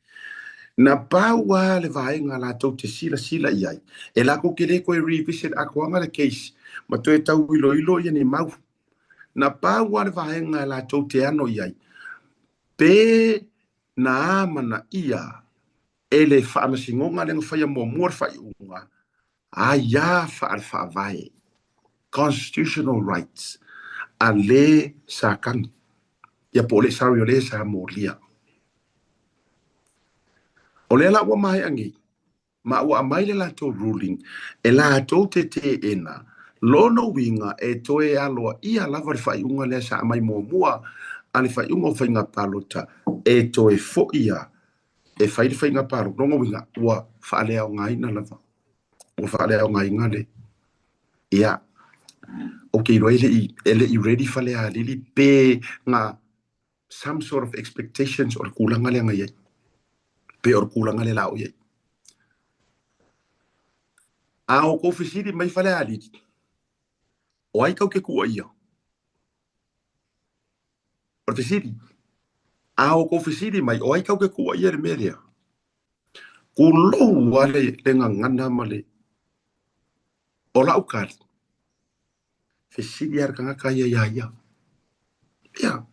na pau lava le vaega latou te silasila i ai, e latou te le toe revisit atoaga le case ma toe tau iloilo ia ni mau. Na pau lava le vaega latou te ano i ai, pe na amanaia e le Faamasinoga lea na faia muamua le faaiuga aia faale-faavae, constitutional rights, a le sa kagi, ia po o le, sorry, o le sa molia. O lea la ua maea nei, ma ua aumai le latou ruling e latou te teena lona uiga e toe aloaia lava le faaiuga lea sa aumai muamua a le faaiuga o faiga palota e toe foi a. E fai le faiga palota. Lona uiga, ua faaleaogaina lava. Ua faaleaogaina le, ia, ou te iloa e le i, e le i ready Falealili pe na some sort of expectations o le tulaga lea na i ai, pe o le tulaga lea o le a oo i ai. A outou fesili mai Falealili, o ai tou te tuuaia? O le fesili, a outou fesili mai, o ai tou te tuuaia i le mea lea? Tulou lava le, le gagana ma le, o lau tali, fesili lava le tagata ia iā ia. Ia,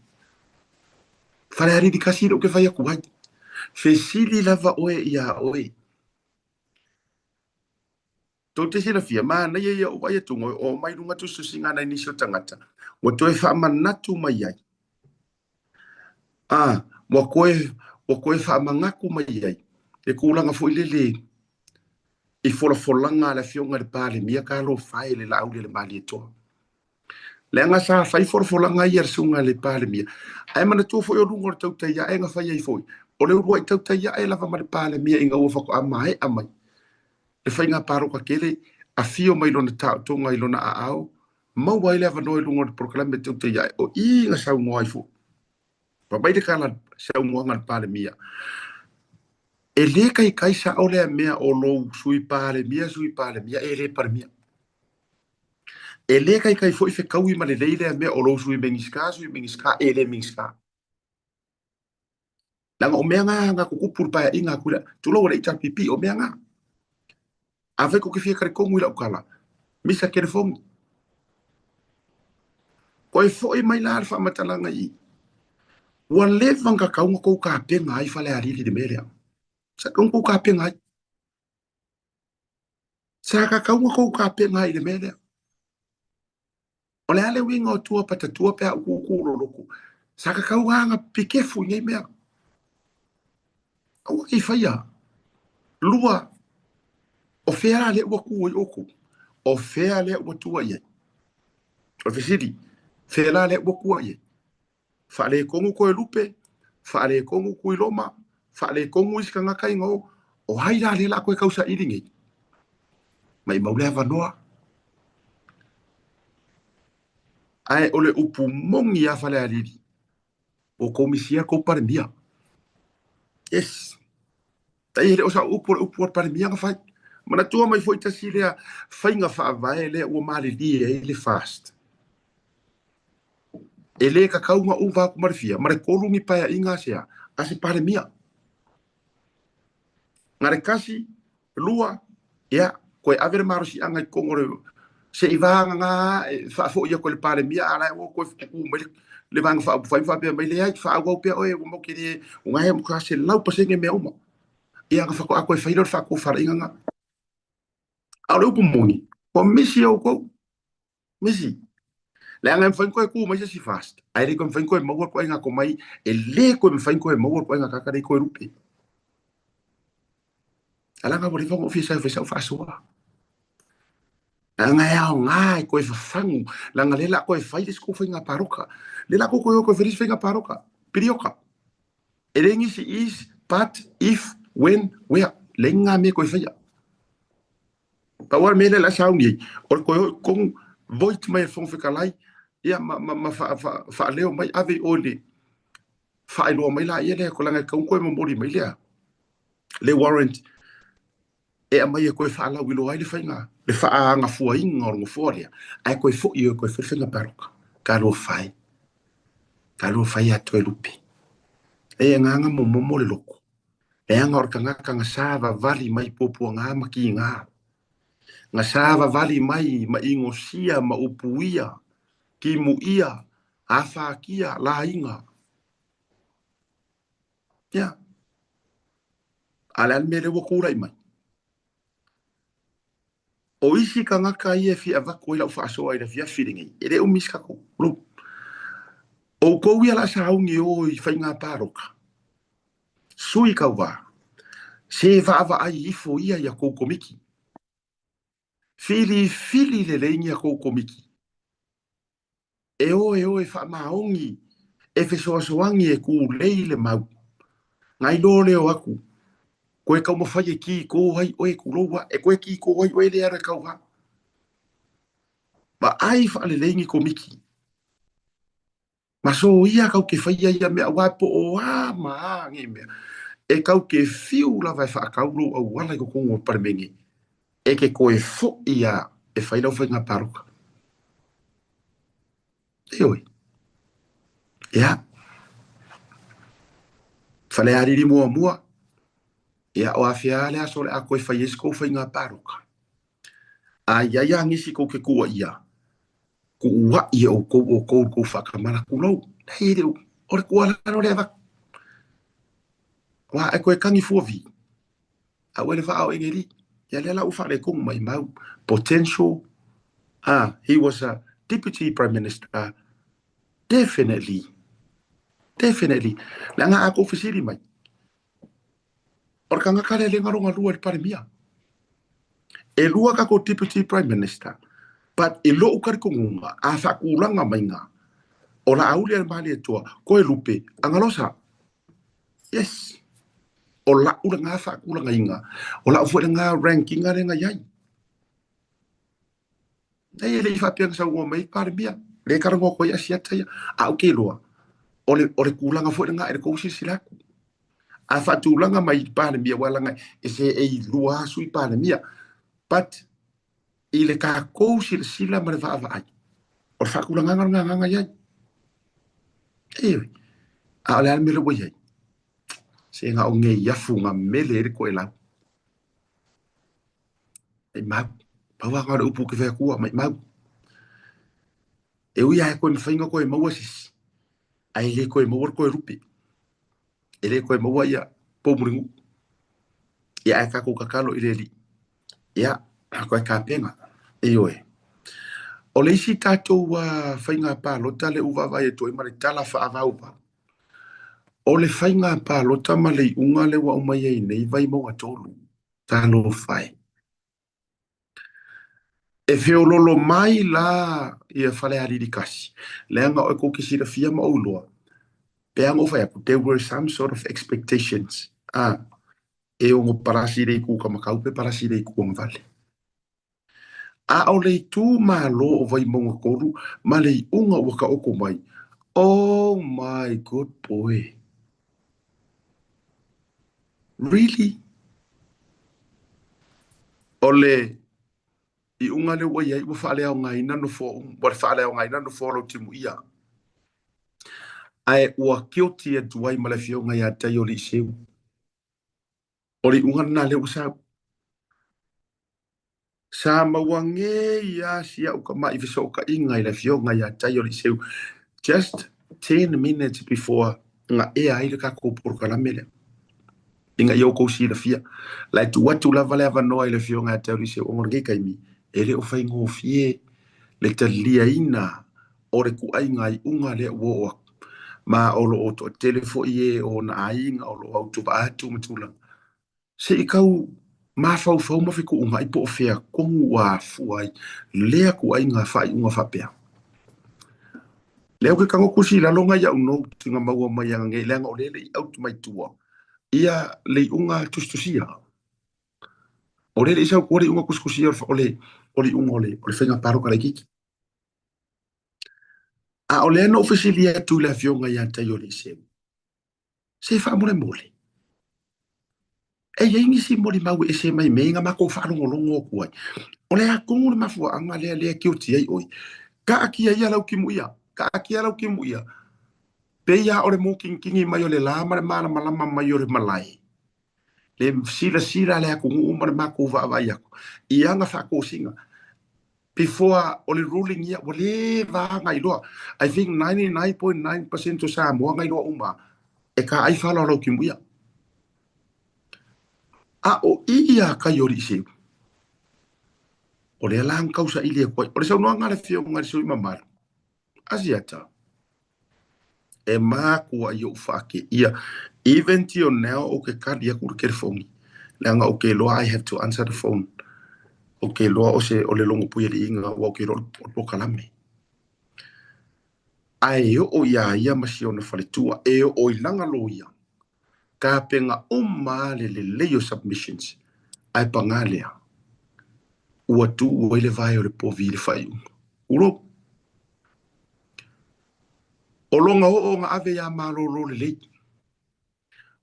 Falealili kasi lea ou te fai atu ai. Fesili lava oe iā oe. Tou te silafia, manaia ia ou vaai atu, ua oo mai luga tusitusiga nai nisi o tagata, ua toe faamanatu mai ai, a, ua toe, ua toe faamanatu mai ai le tulaga foi lele i folafolaga a le Afioga i le Palemia talofa e le Laauli a le Malietoa. Leaga sa fai folafolaga ia a le Susuga i le Palemia, ae manatua foi o luga o le tautai ae na fai ai foi, o le uluai tautai ae lava ma le Palemia ina ua faatoa maea mai le faiga palota tele, afio mai lona taotoga i lona aao, maua ai le avanoa i luga o le polokalame tautai ae, o i na saunoa ai foi. Fai mai le tala saunoaga a le Palemia, E le kaikai sao lea mea o lou Sui Palemia, Sui Palemia, e le Palemia. E le kaikai foi fekaui ma lelei lea mea o lou Sui Minisita, Sui Minisita, e le Minisita. Leaga o mea na na tutupu i le paeaiga atu lea, tulou a le HRPP, o mea na. Afai tou te fia talitonu i lau tala, misa telefoni. Koe foi mai la le faamatalaga i i. Ua leva ona tatau ona tou tapena ai Falealili i le mea lea. Sa tatau ona tou tapena ai. Sa tatau ona tou tapena ai i le mea lea. O le a le uiga o tua patatua pe a ou tutu lolotu? Sa tatau lava ona pikefu i nei mea. Aua ne i faia. Lua, o fea la lea ua tu ai outou? O fea lea ua tua i ai? O le fesili, fea la lea ua tua i ai? Faaletonu Toelupe, faaletonu Tuiloma, faaletonu isi tagata ina o, o ai la lea o le a toe tausaili nei? Maimau le avanoa. Ae o le upu moni lava Falealili, ua tou misia tou Palemia. Yes. Tai e le o sau upu o le upu a le Palemia na fai. Manatua mai foi tasi lea faiga faavae lea ua malilie ai le FAST. E le kakau na uva aku ma le fia, ma le kolu ni paeaiga a se a, a se Palemia. Na le kasi, lua, ia, koe ave le malosiaga i totonu o le, se i vagana e faafoi atu e le Palemia, a la e ua koe tutu mai le, le Vaega Faaupufai ma faapea mai, leai, faaauau pea oe, ua matou te le, ua na e matua 100% mea uma. Ia, na faatoa toe fai lea o le faatofalaiga lena. A o le upu moni, ua misi outou. Misi. Leaga e mafai ona toe tu mai se isi FAST, ae le toe mafai ona toe maua le ituaiga tomai, e le toe mafai ona toe maua le ituaiga tagata lea i Toelupe. Ae leaga ua leva ona ou fia sau e fai sau faasoa. Leaga e aoga e toe fafagu, leaga lea o le a toe fai le isi tou faiga palota. Lea o le a tou toe o toe fai le isi faiga palota, pilioka. E leai nisi is, but, if, when, where. Leai ni ngā mea e toe faia. Pau lava le mea lea o le a sauni ai, o le toe o i totonu, vote mai e le Fofoga Fetalai, ia ma, ma, ma fa, fa, faaleo mai, ave i o i le faailoa mai laia lea, leaga e tatau ona toe momoli mai lea, le warrant e aumai e toe faalauiloa ai le faiga, le faaagafuaina o le nofoa lea, ae toe foi e toe fai le faiga palota. Talofa e, talofa e ia Toelupe. E agaga momomo le loto. Leaga o le tagata na savavali mai puapuaga ma kiga, na savavali mai ma inosia ma upuia, timuia, afatia, laiga. Ia. A o le a le mea lea ua tulai mai? O isi tagata ia e fia avatu ai lau faasoa i le afiafi lenei, e le umi se tatou group. Outou ia o le a sauni e o i faiga palota, sui tauva, se vaavaai ifo ia i a tou komiti. Filifili lelei ni a tou komiti. E o e o e faamaoni, e fesoasoani e tulei le mau. Nai lo leo aku. Koe taumafai e kī kō ai oe kulou a, e koe kī kō ai oe le alu e kauvā. Vaai faalelei ni komiti. Ma soia kau ke faia ia mea aua po o a ma a nei mea. E kau ke fiu lava e whaakau lou auala i totonu o le Palemene e ke koe fo'i a e whai lau whainga pāloka. Ioe. Ia. Falealili muamua. Ia, o afea le aso o le a koe whai e se kou whainga pāloka. A i ai a nisi kou ke kua ia, kuuaʻi e ʻoukou ʻoukou i kou whaakamala kulou. Nei e le o le kua lalo le avatu. Wa e koe kani fua vi. A ua le vaa o engeli. Ia lea la ua faaletonu mai mau. Potential. Ah, he was a deputy prime minister. Definitely. Definitely. Leaga a kou fesili mai. O le tagata lea le galogalua i le Palemia. E lua tatou Deputy Prime Minister, but i lou talitonuga, a faatulaga maiga, o Laauli a le Malietoa, koe Lupe, Agalosa. Yes. O lau lena faatulagaina, o lau foi lena ranking lea na i ai. Nei e le i faapea na saunoa mai ai Palemia, lea e talanoa atu ai Asiata ia. A ou te iloa, o le, o le tulaga foi lena i le tou silasila atu. A faatulaga mai i Palemia, aua leaga e seei lua lava sui Palemia. But i le tatou silasila ma le vaavaai, o le faatulagaga lena na i ai. Ioe. A o le a le mea lea ua i ai? Se na o nei afu na mele ai le toelau. Maimau. Pau lava na o le upu ou te fai atua, maimau. E ui lava e toe mafai ona toe maua se isi, ae le toe maua le toe lupe. E le toe maua ia poumulinuu. Ia ae tatou tatalo i le Alii. Ia, toe tapena. Ioe. O le isi tatou faiga palota lea ua vaavaai atu ai ma le tala faavauvau, o le faiga palota ma le iuga lea ua aumai ai nei Vaimauga 3. Talofa e. E feololo mai la ia Falealili kasi, leaga oe kou ke silafia ma ou iloa, pe ana ou fai atu, there were some sort of expectations, a, e ono palasi le itu kamakau pe palasi le itu agavale. A o le itumalo o Vaimauga 3 ma le iuga ua taoto mai, oh my good boy! Really? O le iuga lea ua i ai ua faaleaogaina nofoa uma, ua faaleaogaina nofoa o Lautimuia. Ae ua kioti atu ai ma le afioga ia Taioliiseu. O le iuga lena lea ua sau. Sa maua nei lava si au tama'i fesootaiga i le afioga ia Taioliiseu just 10 minutes before na ea ai le tatou polokalame lea. Ina ia outou silafia. La e tuu atu lava le avanoa i le afioga ia Taioliiseu ona o lenei taimi e le o faigofie le taliaina o le kuaiga iuga lea ua oo atu. Ma o lo o toatele foi e o ona aiga o lo o autovaa atu ma tulaga. Se i tau mafaufau ma fetuunai po o fea tonu ua afua ai lea ituaiga faaiuga faapea. Lea ou te tago tusi i lalo nai au note na maua mai ananei leaga o lea e le i out mai tua ia le iuga tusitusia. O lea e le i sau i tua le iuga tusitusia o le o le iuga o le o le faiga palota laitiiti. A o lea na ou fesili atu i le afioga ia Taioliiseu, Se faamolemole, e i ai nisi molimau e ese mai mea na matou faalogologo atu ai. O le a tonu le mafuaaga lea lea e tioti ai ʻoe? Taatia ia lau timuia, taatia lau timuia. Pei lava o le mōkinikini mai o le lā ma le malamalama mai o le malae. Le silasila a le atunuu ma le matou vaavaai atu i ana faatosina. Before o le ruling ia ua leva lava na iloa. I think 99.9% o Samoa na iloa uma e ka ai faaaloalo ki muia. A o i ia kai o Liiseu, o lea la na tausaili atu ai. O le saunoaga a le Afioga i le sui mamalu, Asiata, E makua i oʻu faakeia even till now ou ke kali aku i le telefoni leaga ou te iloa I have to answer the phone ou te iloa o se o le logo puialiiga aua ou te iloa o le polokalame. Ae oo iā ia ma si ona faletua e oo i lana loia. Tapena uma lava le lelei o submissions, ae paga lea, ua tuu ai le vae o le povi i le faaiuga. Ulou. O lona oo na ave ia malolo lelei.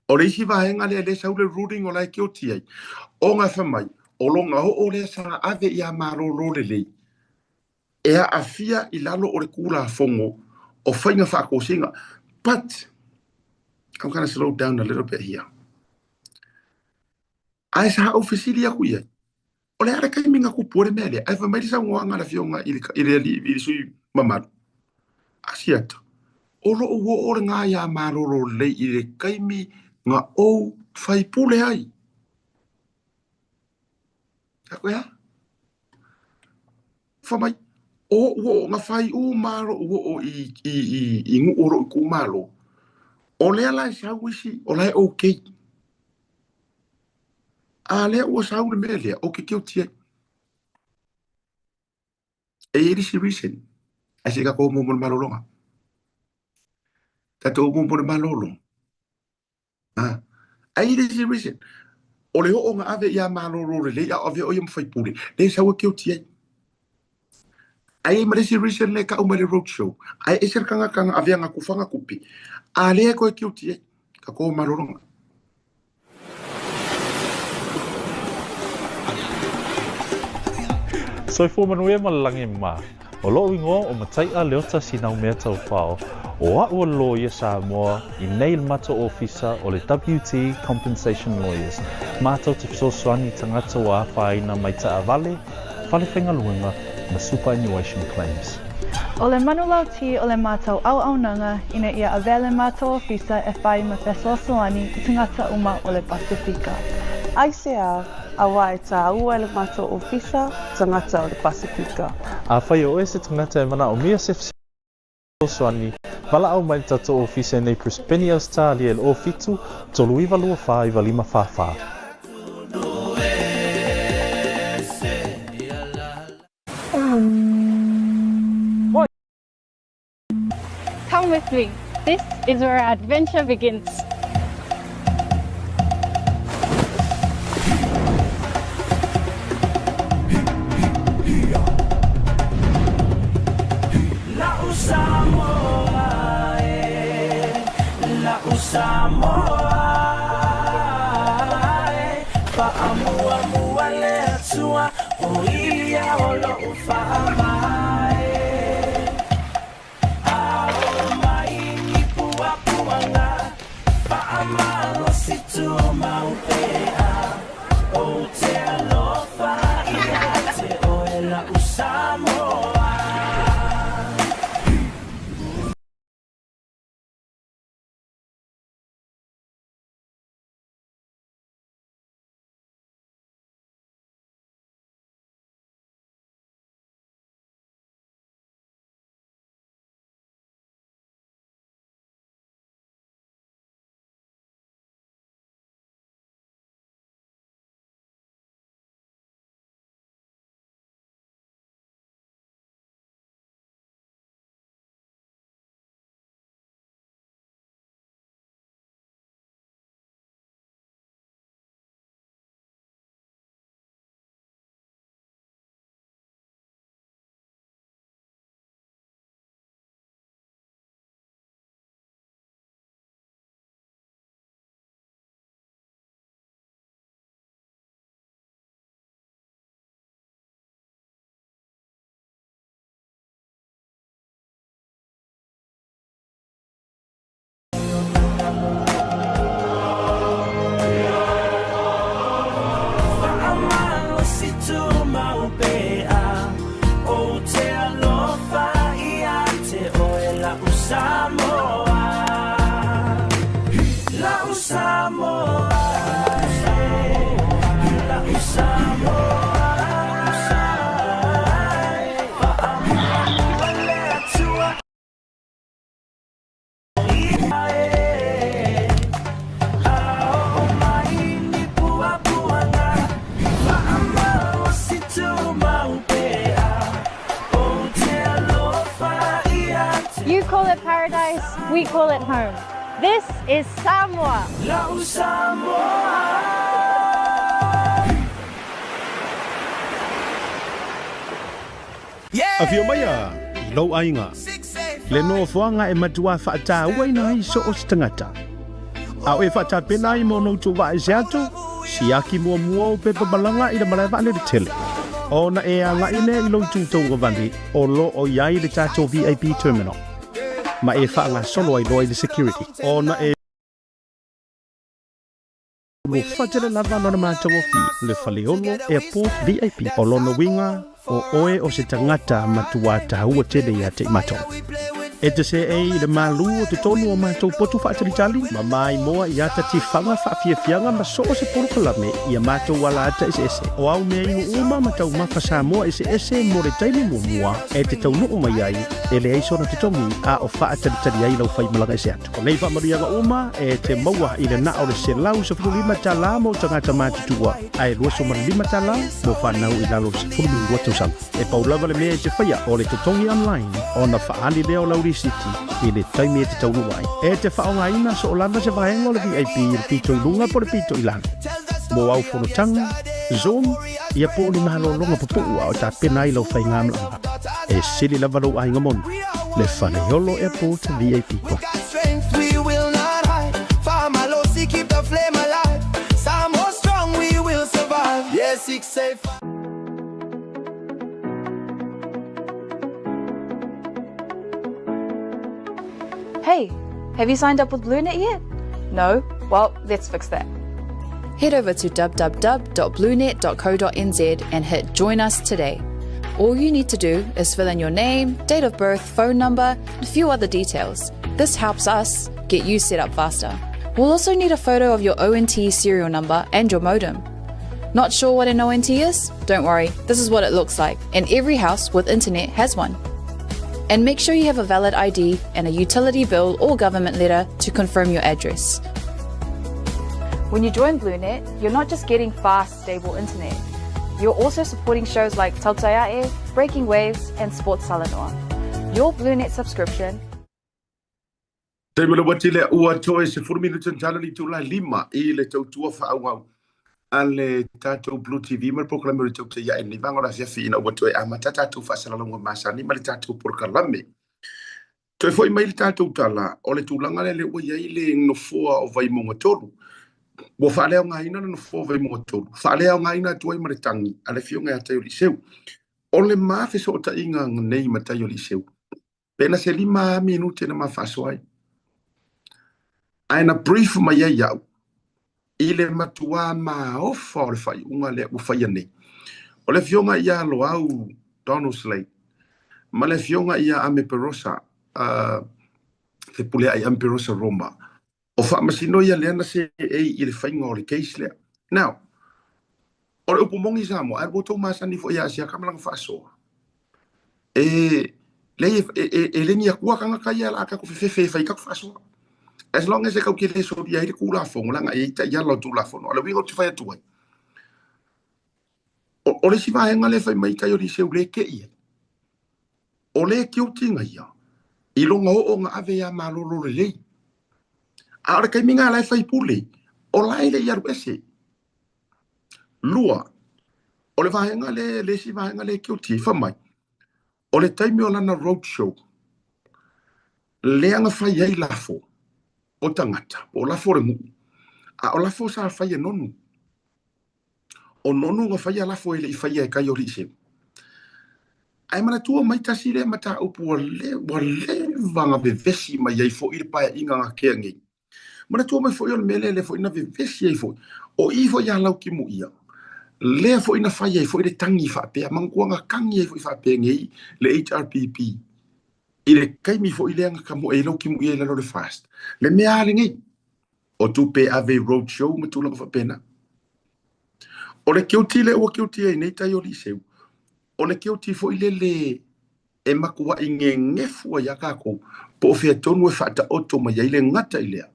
O le isi vaega lea lea sau le ruling o la e guilty ai, ona fai mai, o lona oo lea sa ave ia malolo lelei, e aafia i lalo o le Tulafono o Faiga Faatosina. But, I'm gonna slow down a little bit here. Ae sa ou fesili atu i ai, o le a le taimi na tupu ai le mea lea? Ae fai mai le saunoaga a le afioga i le, i le, i le sui mamalu, Asiata, o lou oo lena ia malolo lelei i le taimi na ou faipule ai. Aku e a? Fai mai, o oʻu oo na fai uma loʻu oo i, i, i, i nuu o loʻu itumalo. O lea la e sau isi, o la e okay. A lea ua sau le mea lea, ou te guilty ai. E i ai le isi reason, ae se i tatou o muamua i le malologa. Tatou o muamua i le malolo. A, ai i le isi reason, o le oo na ave ia malolo lelei a o avea o ia ma faipule, lea e sau e guilty ai. Ai ai ma le isi reason lea e tau mai le road show, ae ese le tagata na avea na tufa tupe, a lea e toe guilty ai. Tatou o malologa. Soifua manuia ma le lagi mama. O loʻu igoa o Mataiʻa Leota Sinaumea Taufao, o aʻu o le loia Samoa i nei le matou ofisa o le WT Compensation Lawyers, matou te fesoasoani i tagata ua afaina mai taavale, fale faigaluega ma superannuation claims. O le manulauti o le matou auaunaga ina ia avea le matou ofisa e fai ma fesoasoani i tagata uma o le Pasefika. Aisea, Aua e tāua e le matou ofisa, tagata o le Pasefika. Afai o oe se tagata e manaomia se fesoasoani, valaau mai le tatou ofisa i nei Brisbane, Ausetalia i le 07 39 24 95 44. Come with me. This is where our adventure begins. You call it paradise, we call it home. This is Samoa! La'u Samoa! Afio maia i lou aiga, le nofoaga e matua faatauaina ai so o se tagata. A o e faatapena ai mo ona outou vaa ese atu, siaki muamua ou pepa malaga i le malae vaalele tele. Ona e agai lea i lou itu tauagavale o lo o i ai le tatou VIP Terminal, ma e faagasolo ai loa i le security. Ona e Ua lava lona matagofie, le Faleolo Airport VIP. O lona uiga, o oe o se tagata matuā taua tele ia te i matou. E te seei i le malu o totonu o matou potu faatalitali, ma maimoa i ata tifaga faafiafiaga ma so o se polokalame i a matou alaata eseese. O au mea inu uma ma taumafa Samoa eseese mo le taimi muamua e te taunuu mai ai, e leai sona totogi a o faatalitali ai lau faimalaga ese atu. O nei faamanuiaga uma e te maua i le na o le $115 mo tagata matutua ae $25 mo fanau i lalo o le 12 tausaga. E pau lava le mea e te faia o le totogi online ona faaali lea o lau lisiti i le taimi e te taunuu ai. E te faaaogaina soo lava se vaega o le VIP i le pito i luga po o le pito i lalo. Mo au fonotaga, Zoom, ia po o ni malologa pupuu a o tapena ai lau faigamalaga. E sili lava lou aiga moni, le Faleolo Airport VIP Club. Hey, have you signed up with BlueNet yet? No? Well, let's fix that. Head over to www.bluenet.co.nz and hit Join Us today. All you need to do is fill in your name, date of birth, phone number, and a few other details. This helps us get you set up faster. We'll also need a photo of your ONT serial number and your modem. Not sure what an ONT is? Don't worry, this is what it looks like, and every house with internet has one. And make sure you have a valid ID and a utility bill or government letter to confirm your address. When you join BlueNet, you're not just getting fast, stable internet. You're also supporting shows like Tautaiae, Breaking Waves, and Sports Salanoa. Your BlueNet subscription Taimi o le uati lea ua toe 10 minute tala le itula e lima i le tautua faaauau a le tatou Blue TV ma le polokalame o le Tautai Ae i lenei vaega o le afiafi ina ua toe amata tatou faasalalauga masani ma le tatou polokalame. Toe foi mai le tatou tala, o le tulaga lea lea ua i ai le nofoa o Vaimauga 3. Ua faaleaogaina le nofoa o Vaimauga 3, faaleaogaina atu ai ma le tagi a le Afioga ia Taioliiseu. O le ma fesootaiga nei ma Taioliiseu, pe na se lima minute na ma faasoa ai. Ae na brief mai ai au i le matuā maofa o le faaiuga lea ua faia nei. O le Afioga ia Loau Donald Slade ma le Afioga ia Ame Perosa, uh, Fepuleai Ame Perosa Roma, o faamasino ia lea na seei i le faiga o le case lea. Now, o le upu moni i Samoa, ae ua outou masani foi ia Asiaka ma lana faasoa. E, leai, e, e, e le ni akua tagata ia la tatou fefefe e fai tatou faasoa. As long as e kau te le solia ai le Tulafono, leaga e i ai taiala o Tulafono. O le uiga ou te fai atu ai, o, o le isi vaega lea e fai mai tai o Liseu le te i ai, o le guilty ga ia, i lona oo na ave ia malolo lelei. A o le taimi na la e faipule, o la e le i alu ese. Lua, o le vaega le, le isi vaega le guilty, fai mai, o le taimi o lana road show, lea na fai ai lafo o tagata, po o lafo o le nuu, a o lafo sa fai e Nonu. O Nonu na faia lafo e le i faia e Kaioliiseu. Ae manatua mai tasi lea mataupu ua le, ua leva na vevesi mai ai foi le paeaiga na tea nei. Manatua mai foi o le mea lea, lea foi na vevesi ai foi, o i foi ia Laukimuia, lea foi na fai ai foi le tagi faapea, manatua na tagi ai foi faapea nei le HRPP i le taimi foi lea na tamoe ai Laukimuia i lalo o le FAST. Le mea lava lenei, o tupe e ave i road show ma tulaga faapena. O le guilty lea ua guilty ai nei tai o Liseu, o le guilty foi lele e matuaʻi gegefu ai iā tatou, po o fea tonu e faataoto mai ai le gata i lea.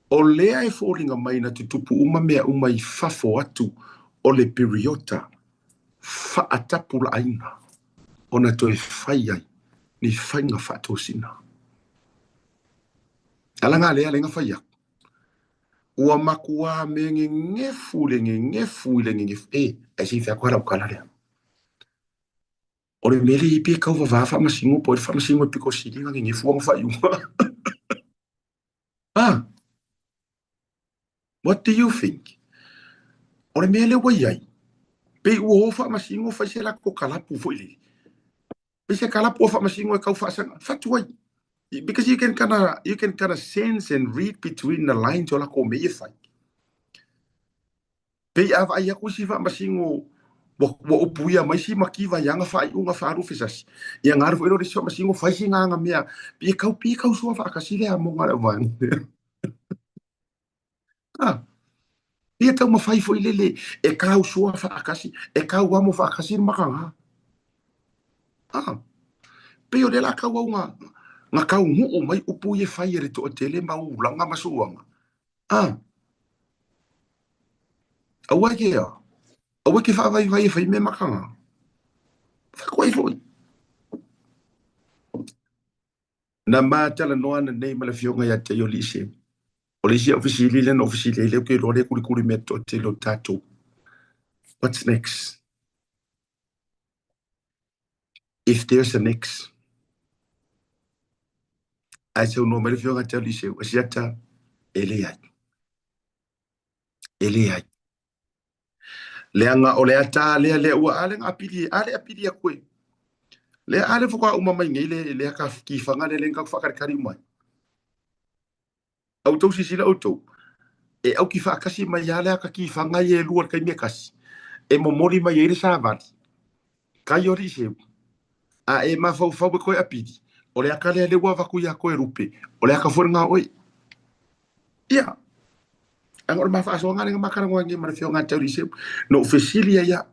O lea e foliga mai na tutupu uma mea uma i fafo atu o le piriota faatapulaaina ona toe fai ai ni faiga faatosina. Alaga lea le ga fai aku. Ua makuā me gegefu le gegefu i le gegefu. E, ai se i fai aku ala ukala lea. O le mea le i pe kau vavā faamasino po o le faamasino e pito sili na gegefu ona faaiuga. Ah, what do you think? O le mea lea ua i ai, pei ua o faamasino fai se latou kalapu foi lele. Pei se kalapu a faamasino e tau faasaga, fatu ai. Because you can kinda, you can kinda sense and read between the lines o latou mea ia e fai. Pei a vaai atu isi faamasino ua, ua upuia mai si mativa i ana faaiuga faaluafesasi, ia na alu foi lea o le isi faamasino fai si gagana mea, pei e tau, pei e tau soa faatasi le amoga a le auvaega lea. Ah, pei e taumafai foi lele e tau soa faatasi, e tau amo faatasi le makaga. Ah, pei o lea la tau au na, na taunuu mai upu ia e fai e le toatele ma ulaga ma suaga. Ah, aua e ke a, aua e ke faavaivai e fai mea makaga. Fai koe foi. Na ma talanoa ananei ma le afioga ia te ia Alii Seu. O le isi au fesili lea na ou fesili ai lea ou te iloa lea e kulikuli mea toatele o tatou. What's next? If there's a next. Ae saunoa mai le afioga ia te Alii Seu, Asiata, e leai. E leai. Leaga o le ata lea lea ua a le na apili, a le apili atu e. Lea a le faatoa uma mai nei le le aka kifaga lea le na faakalikali uma ai. A outou silasila outou, e auki faatasi mai lava le ata kifaga ia e lua i le taimi e tasi, e momoli mai ai le savali, kai o alii seu, a e mafaufau e toe apili, o le ata lea lea ua avatu ia koe lupe, o le ata foi lena o oe. Ia, leaga o le ma faasoaga lea na ma talanoa ai nei ma le afioga ia te alii seu, na ou fesili ai lava,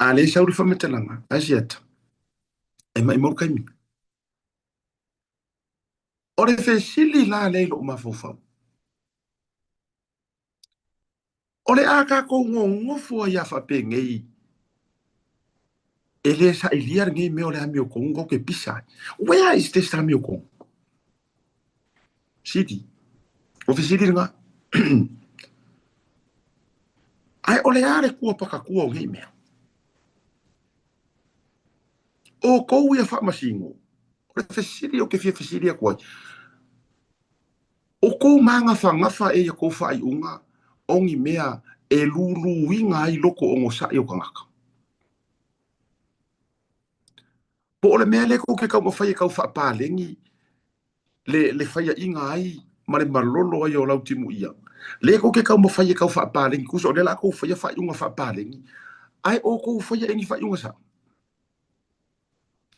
a lea e sau le faamatalaga, a Asiata, e maimau le taimi. O le fesili la lea i lou mafaufau, o le a tatou nonofo ai a faapenei e le sailia lenei mea o le amiotonu tatou te pisa ai. Where is this amiotonu? Sili. O fesili lena. Ae o le a le kua pakatua o nei mea? O kou ia faamasino, o le fesili ou te fia fesili atu ai, o kou magafagafa e ia kou faaiuga o ni mea e luluina ai loko onosai o tagata? Po o le mea lea kou te taumafai e tau faapaleni le, le faiaʻiga ai ma le malolo ai o lau timuia. Lea kou te taumafai e tau faapaleni, tusa o lea la kou faia faaiuga faapaleni, ae o kou faia e ni faaiuga sao.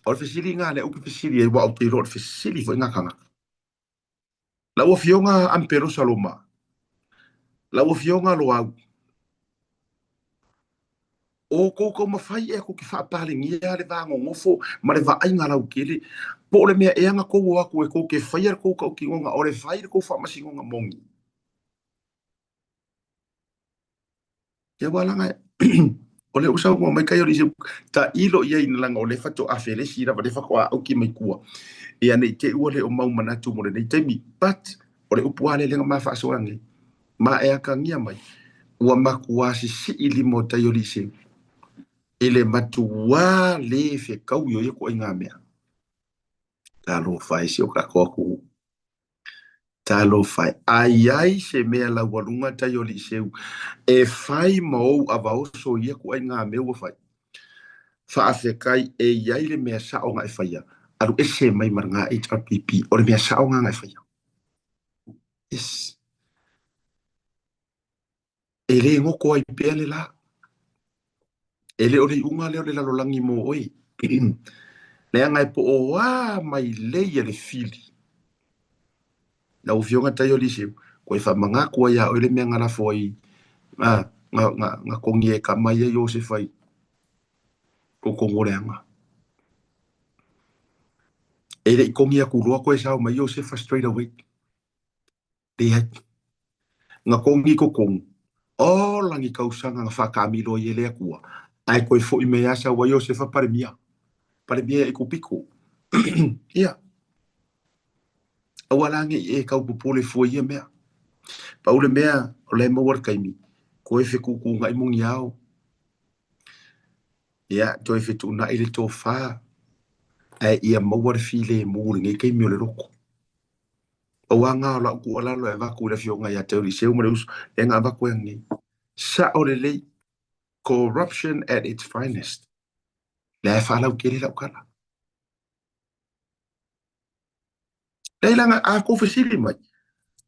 O le fesili lena lea ou te fesili ai, aua ou te iloa o le fesili foi lena a tagata. Lau Afioga Ampelo Saloma, lau Afioga Loau, o kou taumafai ea kou te faapalegia le va nonofo ma le vaaiga lautele, po o le mea ea na kou o atu e kou te faia le kou tautinoga o le fai le kou faamasinoga moni. Ia ua laga o lea ua saunoa mai kai o le isi tailo i ai leaga o lea faatoa felesi lava lea faatoa auki mai tua. Ia ne i te i ua le o mau manatu mo lenei taimi but o le upu lava lea lea na ma faasoa nei ma e akagia mai ua matua sisii lima o tai o Liseu i le matuā le fekaui o ia ituaiga mea. Talofa e si o tatou atunuu. Talofa e, a i ai se mea laualuga tai o Liseu e fai ma ou avaoso i ia ituaiga mea ua fai, faafetai e i ai le mea sao na e faia, alu ese mai ma lena HRPP, o le mea sao lena na e faia. Yes. E le goto ai pea le la. E le o le iuga lea o le lalolagi mo oe. Leaga e po o a mai lei a le fili. Lau Afioga Tai o Liseu, koe faamanatu ai ia oe le mea na lafo ai, na, na, na, na togi e kama ia Iosefa i totonu o le aga. E le i togi atu loa koe sao mai Iosefa straight away. Leai. Na togi i totonu. Ola ni tausaga na faataamilo ai e le Atua, ae toe foi mai lava sau ai Iosefa Palemia. Palemia e Aikupito. Ia. Aua la ne i e tau popole fua i ia mea. Pau le mea o la e maua le taimi, toe fetuutuunai muniao, ia, toe fetuunai le tofa, ae ia maua le filemu i lenei taimi o le loto. Pau lava lena o lau tuualalo e avatu i le afioga ia Teoliseu ma le uso, lea na avatu ai ananei. Sao lelei, corruption at its finest. Lea e faalautele lau tala. Nei leaga a kou fesili mai,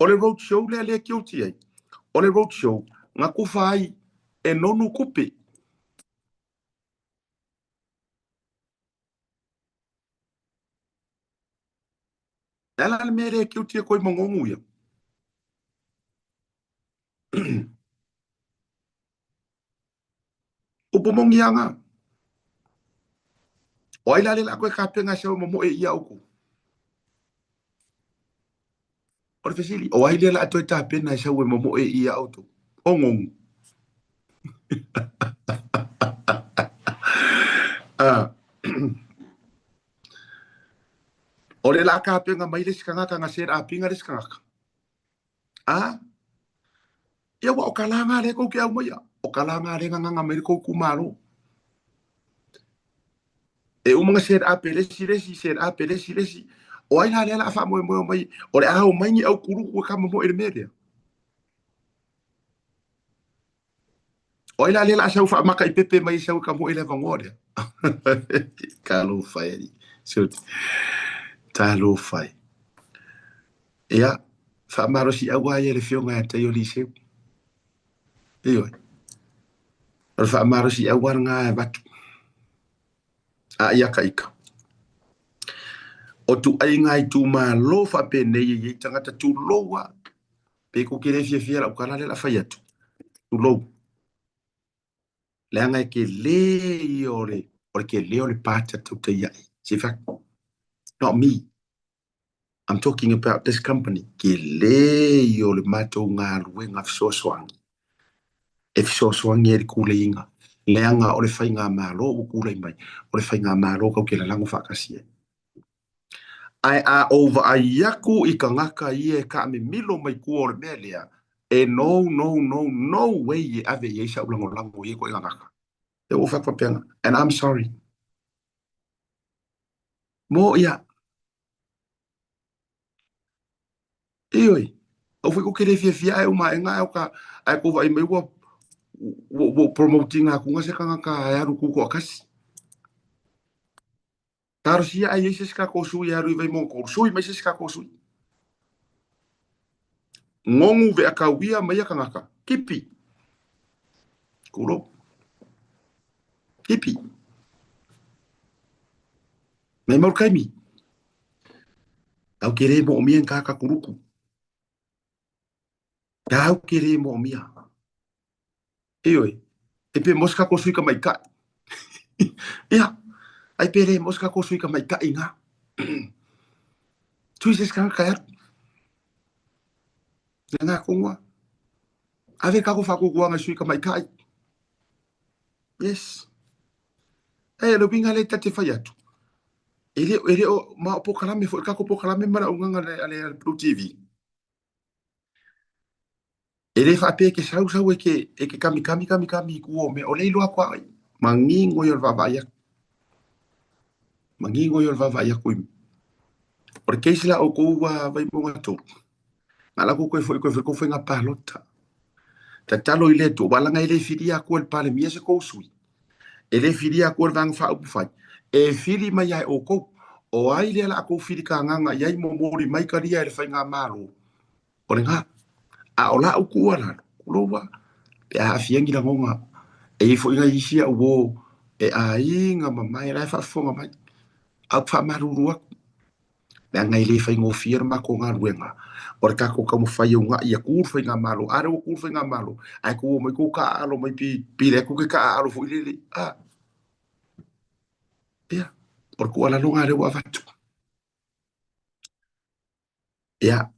o le road show lea lea guilty ai, o le road show na tufa ai e nonu tupe. Le a la le mea lea guilty ai koe ma nonu ia? Upu moni a nga. O ai la le la koe kapena se o momoe ia oukou? O le fesili, o ai lea la toe tapena e sau e momoe ia outou? O ngongu. Ah. O le la kapena mai le isi kangaka nga se apinga le isi kangaka. A Ia ua o ka lā lea kou ke aumaia, o ka lā lea ngaganga mai le kou itumalo. E uma na set up e le isi le isi, set up e le isi le isi. O ai la lea la faamoemoe mai, o le a omai ni au kuluku e kamamoe i le mea lea. O ai la lea la sau faamaka i pepe mai sau e kamoe i le avanoa lea. Talofa e alii. Talofa e. Ia, faamalosiau lava ia i le Afioga ia te Ioliseu. Ioe. O le faamalosiau lava lena e avatu. A ia ka ika. O tuaiga itumalo faapenei e i ai tagata tulou lava. Pe kou te le fiafia i lau tala lea o le a fai atu. Tulou. Leaga e tele ia o le, o le tele o le pata tautai ae. Se fact, not me. I'm talking about this company. Tele ia o le matou galuega fesoasoani e fesoasoani ai i le tuleiga, leaga o le faigamalo ua tulai mai, o le faigamalo tatou te lalago faatasi ai. Ae a ou vaai atu i tagata ia e taamimilo mai tua o le mea lea, e no, no, no, no way e ave i ai sau lagolago i ia ituaiga tagata. Lea ua ou fai atu faapena, and I'm sorry. Mo ia. Ioe, aua foi kou te le fiafia ae uma ae o ka ae kou vaai mai ua ua ua promote ina atu se tagata e alu tutoatasi. Talosia ae i ai se isi tatou sui e alu i Vaimauga 3, sui mai se isi tatou sui. Nonu veakauia mai ia tagata, kipi. Tulou. Kipi. Mai mau le taimi. Tau ke le moomia ni kāka kuruku. Tau ke le moomia. Ioe, e pe mo se kako sui ka maikaʻi. Ia, ai pe le mo se kako sui ka maikaʻi ngā. Tui se skanga kai aru. Nga ngā kongoa. Ave kako whakokoanga sui ka maikaʻi. Yes. E, le uiga lea ta te fai atu. E le, e le o, ma o pokalame foi, kako pokalame ma lau nganga le, ale, ale Blue TV. E le faapea e ke sausau e ke, e ke kamikami kamikami i kua o mea, o le iloa aku a ai. Manino ia o le vaavaai atu. Manino ia o le vaavaai atu i O le case la outou ua Vaimauga 3, na la kou koe foi koe foi kou faiga palota. Tatalo i le Atua, aua leaga e le filia atua e le Palemia se kou sui. E le filia atua e le Vaega Faaupufai. E fili mai lava e outou. O ai lea la a kou fili kagaga i ai momoli mai kalia e le faigamalo? O lena. A o lau tuualalo, tulou a, pe a aafia ni lagona, e i ai foi nai isi au uo e aiga mamae la e faafofoga mai, a ou te faamalulu atu, leaga e le faigofie le matou galuega, o le tatou taumafai e uunai ia tu le faigamalo, a lea ua tu le faigamalo, ae tou omai tou taaalo mai pi le atu ke taaalo foi lele, a. Ia, o le tuualalo lena lea ua avatu. Ia,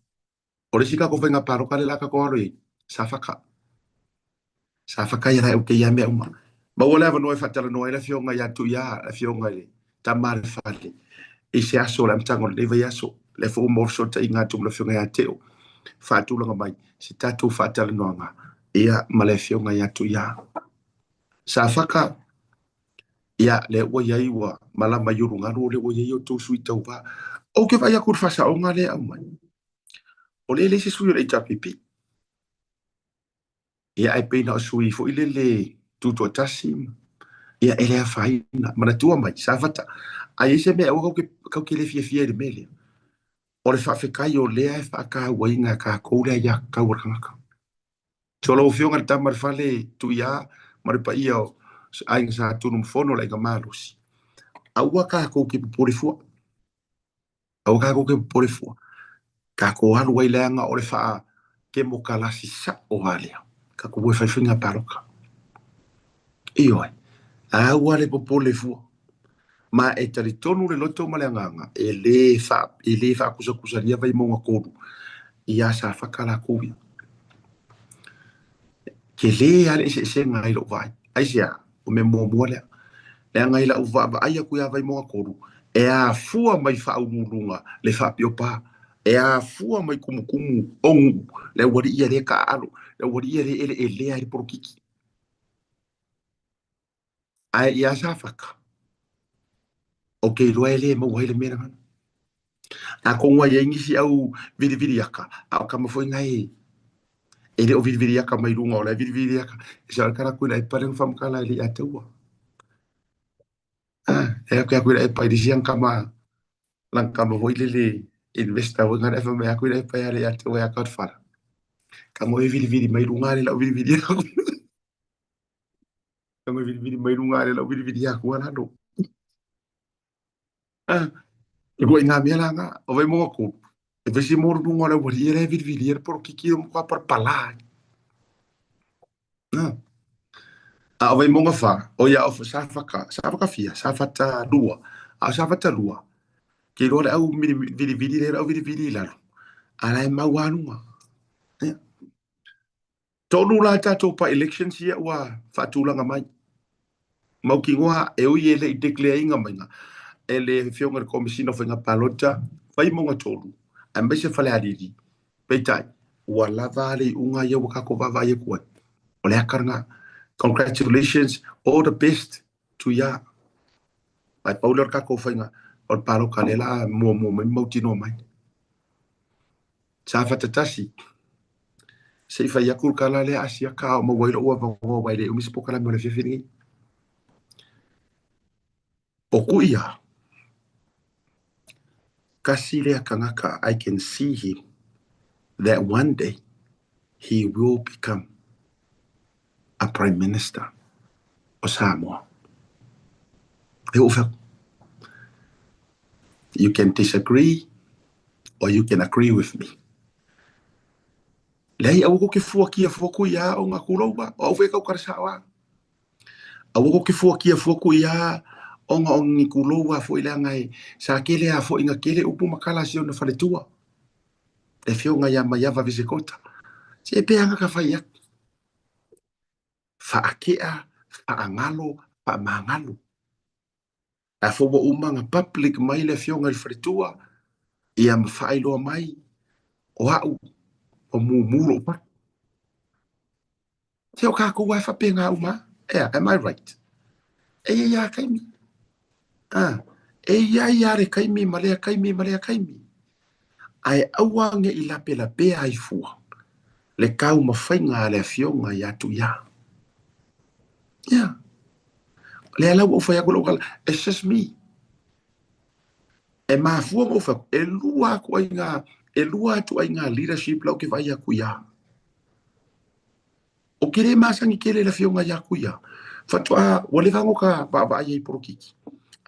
o le isi tatou faiga palota lea o le a tatou alo i ai, sa faka. Sa faka ia lae ia mea uma. Maua le avanoa e faatalanoa ai le afioga ia Tuia, le afioga i le tama a le fale, i se aso o le amataga o lenei vaiaso. Lea foi ua maua fesootaiga atu ma le Afioga ia Teo, faatulaga mai se tatou faatalanoaga ia ma le Afioga ia Tuia. Safaka, ia lea ua i ai ua malama i ulugalu o lea ua i ai outou sui tauva. Ou te vaai atu i le faasaoga lea e aumai, o lea e leai se sui o le HRPP. Ia ae pei na o sui foi lele tutoatasi, ia e le afaina. Manatua mai, Safata, a i ai se mea aua kau te le fiafia i le mea lea, o le faafetai o lea e faatauaina e tatou le aiatatau a le tagata. So lau Afioga i le Tama a le Fale, Tuia ma le paia o Aiga Sa Tunumafono, le Aiga Malosi, aua tatou te popole fua. Aua tatou te popole fua. Tatou alu ai leaga o le faatemokalasi sao lava lea. Tatou o e fai faiga palota. Ioe. Aua le popole fua. Ma e talitonu le loto ma le agaga e le fa, e le faakusakusalia Vaimauga 3 ia Safata latou ia. Tele lava le eseesega i lou vaai. Aisea? O mea muamua lea. Leaga i lau vaavaai atu ia Vaimauga 3, e afua mai faauluuluga le faapiopa, e afua mai tumutumu o nuu le aualii ia lea taaalo, le aualii ia lea eleelea ai le polokiki. Ae ia Safata, ou te iloa e le maua ai le mea lena. Atonu ai ai nisi au viliviliaka, a o tama foi na e e le o viliviliaka mai luga o la e viliviliaka. E sa kala ku ila e pale ngfa mkala e le ataua. Ah, e aku aku ila e pai disi ang kama lang kama foi lele investor foi ngana e fa aku ila e pai ale ataua ya ka fara. Ka mo e vilivili mai luga le lau vilivili aku. Ka mo e vilivili mai luga le lau vilivili aku ala lo. Ah, e kua i ngā mea la ngā, o vai mō ko, e vesi mō runga o le wari e le vilivili e le porokiki o mokua parapalā. Ah. A o vai mō ngā whā, o ia o sa whaka, sa whakawhia, sa whata lua, a o sa whata lua, ke roa le au vilivili le au vilivili i lalo, a la e mau anunga. Yeah. Tonu la tatou by-elections ia ua faatulaga mai. Mautinoa e ui e le i declare ina maiga e le Afioga i le Komesina o Faiga Palota Vaimauga 3 aemaise Falealili. Peitai, ua lava le iuga ia ua tatou vaavaai atu ai. O le aka lena. Congratulations, all the best to ya. Ae pau lea o le tatou faiga o le palota lea la a muamua mai ma mautinoa mai. Safata tasi, se i fai atu le tala lea Asiata a o maua ai lou avanoa aua e le umi se polokalame o le afiafi lenei. O Kuia, kasi lea tagata I can see him that one day he will become a Prime Minister o Samoa. E oo fai atu. You can disagree or you can agree with me. Leai, aua ko ke fuakia fua ku ia o ngā kūrou a, o au whai kau kara sao a. Aua ko ke fuakia fua ku ia o ngā o ngi kūrou a fo i lea ngai, sa kele a fo i ngā kele upu makala si ona whaletua. E whio ngā ia mai ava visekota. Se e peanga ka whai atu. Whaakea, whaangalo, whaamangalo. A fo ua uma na public mai le afioga i le faletua ia ma faailoa mai o a'u ua mumu lo'u patu. Se o kākou lava e faapena uma a. Ea, am I right? E i ai lava taimi. A, e i ai lava le taimi ma lea taimi ma lea taimi. Ae aua ne i lapelapea ai fua le taumafaiga a le afioga ia Tuiā. Yeah. Lea la ua ou fai atu lau tala, it's just me. E mafua ona ou fai atu, e lua atu ai ngā, e lua atu ai ngā leadership la ou ke vaai atu ia. O ke le masani tele le afioga ia ku ia. Faatoa, ua leva ona ka vaavaai ai polokiki.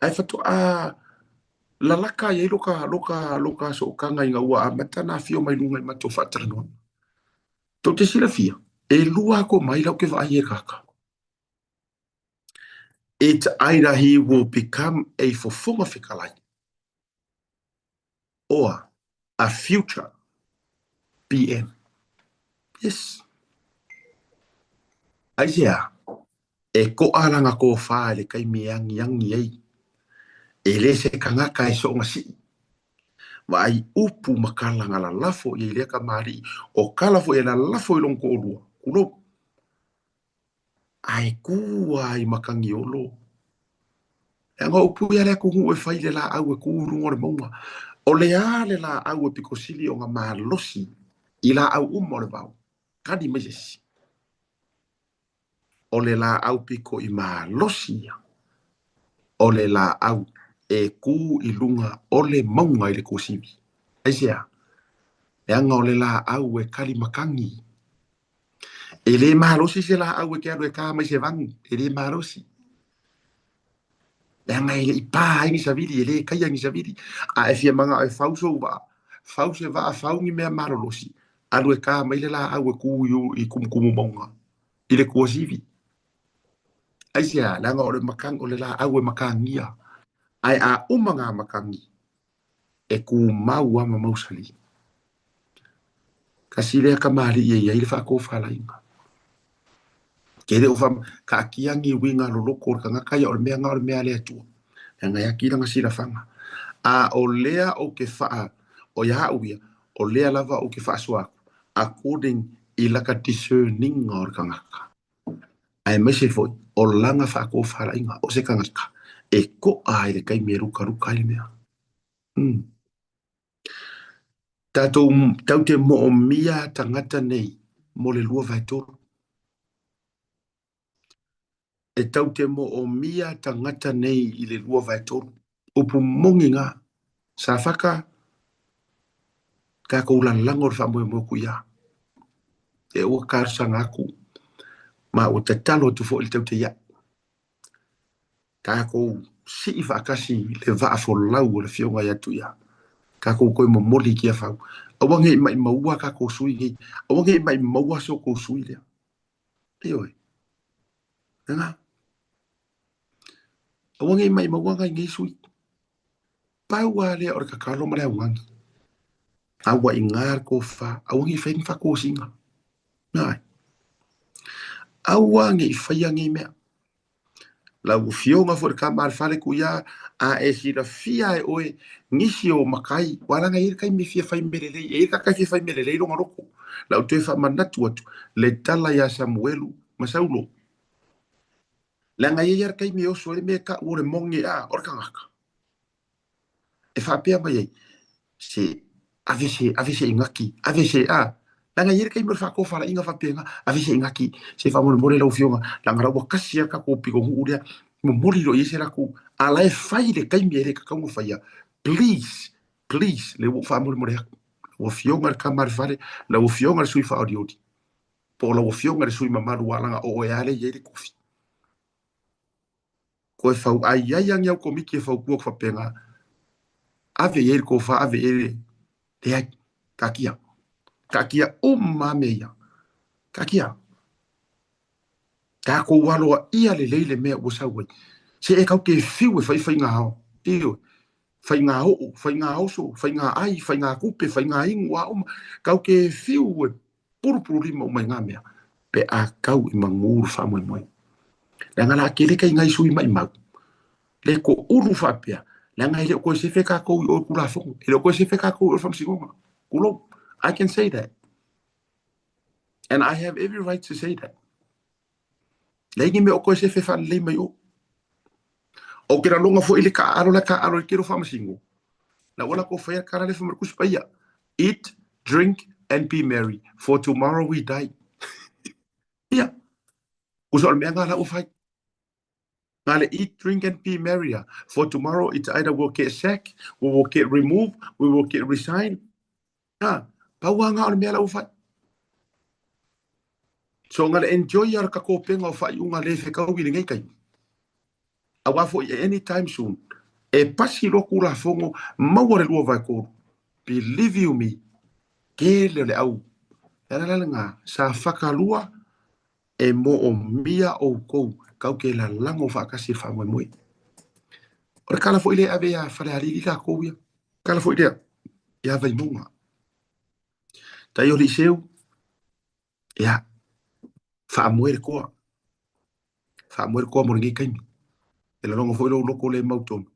Ae faatoa lalaka ai lo ka, lo ka, lo ka sootaga ina ua amata ona afio mai luga i matou faatalanoaga. Tou te silafia, e lua atu mai lau ke vaai e kaka. It's either he will become a fofoga fetalai or a future PM. Yes. Aisea, e koʻa lana kōfā i le taimi e agiagi ai, e le se kanaka e soonga sii. Vaai upu ma kala nga lalafo i ai lea kamali'i, o kala foi e lalafo i lona toalua, tulou. Ae kū lava i Matagiolo. Leaga o upu ia a le atunuu e fai i le laau e kū i luga o le mauga. O le a le laau e pito sili ona malosi i laau uma o le vao? Tali mai se isi. O le laau pito i malosi ia, o le laau e kū i luga o le mauga i le tuasivi. Aisea? Leaga o le laau e kali matagi. E le malosi se laau e te alu e ta mai se vanu, e le malosi. Leaga e le i pa ai ni savili, e le taia ni savili. A e fia manao e fau sou vaa, fau se vaa, fau ni mea malolosi, alu e ta mai le laau e ku i kumukumu mauga, i le tuasivi. Aisea? Leaga o le o le laau e matagia. Ae a uma ngā matagi, e tumau lava ma mausali. Kasi lea kamali'i e i ai le faatofalaiga. Ke le o fa kaatia ni uiga loloto o le tagata ia o le mea na o le mea a le Atua. Leaga e ati lana silafaga. A o lea ou te faa, o ia au ia, o lea lava ou te faasoa atu, according i laka discerning o le tagata. Aemaise foi o lana faatofalaiga o se tagata e to'a ai le taimi e lukaluka ai le mea. Mm. Tatou tau te moomia tagata nei mo le 2/3. E tau te moomia tagata nei i le 2/3. Upu moni ngā. Sa whaka takou lalago o le faamoemoe ku ia. E ua talosaga atu ma ua tatalo atu foi i le taute ia'u. Takou sii faatasi le vaa folau o le Afioga ia Tuia. Takou toe momoli i Tiafau. Aua ne i maimaua takou sui nei. Aua ne i maimaua so outou sui lea. Ioe. Lena. Aua ne i maimaua nai nei sui. Pau lava lea o le tatalo ma le augani. A ua iga le tofa, aua ne i faia ni faatosina. Ae. Aua ne i faia nei mea. Lau Afioga foi i le tama a le fale Tuia, a e silafia e oe nisi o matai, ua leaga e i ai le taimi e fia fai mea lelei, e i ai le tagata e fia fai mea lelei lona loto. Lau toe faamanatu atu le tala ia Samuelu ma Saulo. Leaga e i ai lava le taimi e oso ai le mea e tau o le moni a o le tagata. E faapea mai ai, se ave se, ave se igaki, ave se, a. Leaga e i ai le taimi o le faatofalaiga faapena, ave se igaki, se faamolemole lau Afioga, leaga la ua kasi lava le tatou pitonuu lea, momoli loa i ai se latou, a la e fai le taimi e le tatau ona faia, please, please, lea ua ou faamolemole atu, lau Afioga i le tama a le fale, lau Afioga i le sui faaolioli, po o lau Afioga i le sui mamalu aua leaga o oe lava lea e i ai le tofi. Koe fau ai ai a ni au komiti e fautua atu faapena, ave i ai le tofa, ave i ai le leai, taatia. Taatia uma lava mea ia. Taatia. Tatou aloaia lelei le mea ua sau ai. Se e kau te fiu e fai faiga ao. Ioe. Faiga oo, faiga oso, faiga ai, faiga tupe, faiga inu, a uma. Kau te fiu e pulupululima uma i ngā mea, pe a kau i mangū le faamoemoe. Leaga la tele kai ngai sui maimau, le ko ulu faapea, leaga e le o koe sefe kākou i o i Tulafono, e le o koe sefe kākou i o i le Faamasinoga. Tulou. I can say that. And I have every right to say that. Leai ni mea o koe sefe faalelei mai o. O ke lalonga foi le kaalo la kaalo i kero faamasino. La ua lakou faia kala le fa ma le Tusi Paia. Eat, drink and be merry, for tomorrow we die. Ia. Usa o le mea nga la ua fai. Nga le eat, drink and be merry a. For tomorrow it's either we'll get sacked, we will get removed, we will get resigned. Ha, pau a nga o le mea la ua fai. So nga le enjoy a le kakopenga o faaiuga le fekau i lenei taimi. Aua foi e any time soon, e pasi loa Tulafono maua le 2/3. Believe you me, tele o le au. Le ala la lena, sa whakalua e moomia oukou kau ke lalago faatasi i le faamoemoe. O le tala foi lea e ave ia Falealili lakou ia. Tala foi lea ia Vaimauga. Tai o Liseu, ia, faamoe le toa. Faamoe le toa mo lenei taimi. E lologo foi lou loto le mautonu.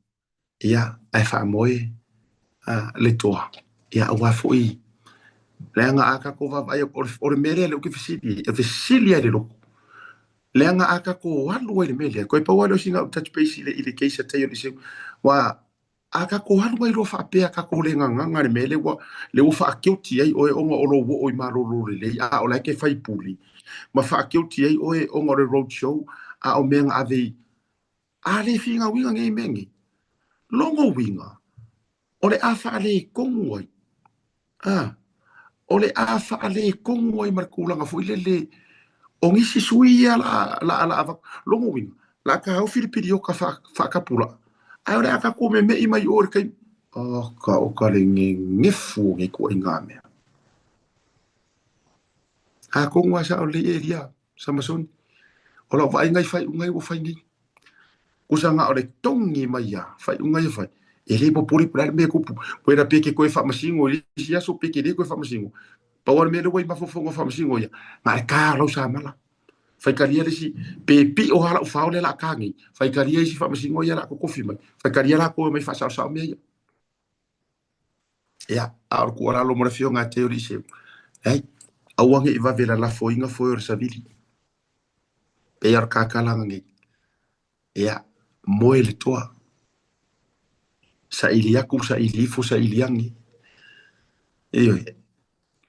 Ia, ae faamoe. le toa, ia aua foi leaga a tatou vaavaai atu, o le mea lea lea ou te fesili ai, e fesili lava i le loto, leaga a tatou alu ai i le mea lea, toe pau lava lea o sina au touch base i le case a Taylor Liceu, aua a tatou alu ai loa faapea tatou le gagaga i le mea lea ua, lea ua faakeoti ai oe ona o lou oo i malolo lelei, a o la e te faipule, ma faakeoti ai oe ona o le road show, a o mea na ave i, a le finauina nei mea nei, lona uiga, o le a faaletonu ai, a, o le a faaletonu ai ma le tulaga foi lele o nisi sui ia la, la, la avatu. Lona uiga, la taofi le piliota faatapulaa, ae o le a tatou meme'i mai o i le taimi. Oka, oka le gegefu o nei ituaiga mea. Atonu lava sao lelei Elia, Samasoni, o lau vaaiga i faaiuga ia ua fai nei. Kusa na o le togi mai a faaiuga ia fai, e le popole po o le a le mea e tupu. Whether pe ke toe faamasino i le isi aso pe ke le toe faamasino. Pau lava le mea lea ua i mafaufauga o faamasino ia, na o le ta o lau samala. Faitalia le isi, pe pio lava lau fao lea o le a ta nei, faitalia isi faamasino ia o le a totofi mai, faitalia latou e omai e faasaosao mea ia. Ia, a o le tuualalo mo le Afioga ia Teo Liceu, leai, aua ne i vave lalafoina foe o le savili. Pei lava o le kakalaga nei. Ia, moe le toa. Saili atu, saili ifo, saili ane. Ioe,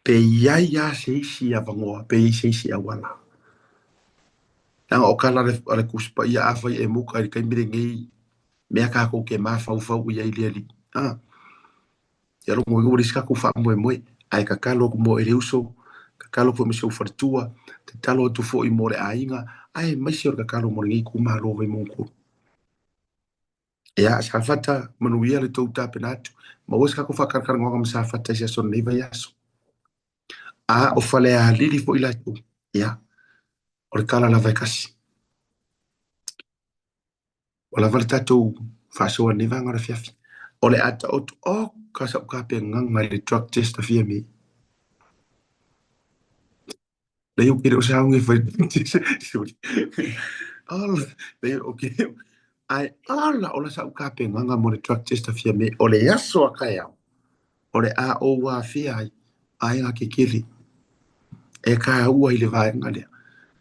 pe i ai lava se isi avanoa, pe i ai se isi auala. Leaga o tala a le Tusi Paia, afai e muka i le taimi lenei, mea tatou te mafaufau i ai i le Alii. A, ia logo ua leai se tatou faamoemoe, ae tatalo atu mo Eleuso, tatalo atu foi mo si ou faletua, tatalo atu foi mo le aiga, aemaise o le tatalo mo lenei itumalo o Vaimauga 3. Ia, Safata, manuia le tou tapena atu. Maua se tatou faatalatalanoaga ma Safata i se aso o lenei vaiaso. A o Falealili foi latou, ia, o le tala lava e tasi. Ua lava le tatou faasoa i lenei vaega o le afiafi. O le a taoto, oka sa ou tapenaga i le drug test a Fiame. Leai ou te le o sauni e fai drug test. Ola, leai ou te le o... Ae ola, ola sa ou tapenaga mo le drug test a Fiame. O le aso a taeao, o le a ou afea ai aiga kekele e taua i le vaega lea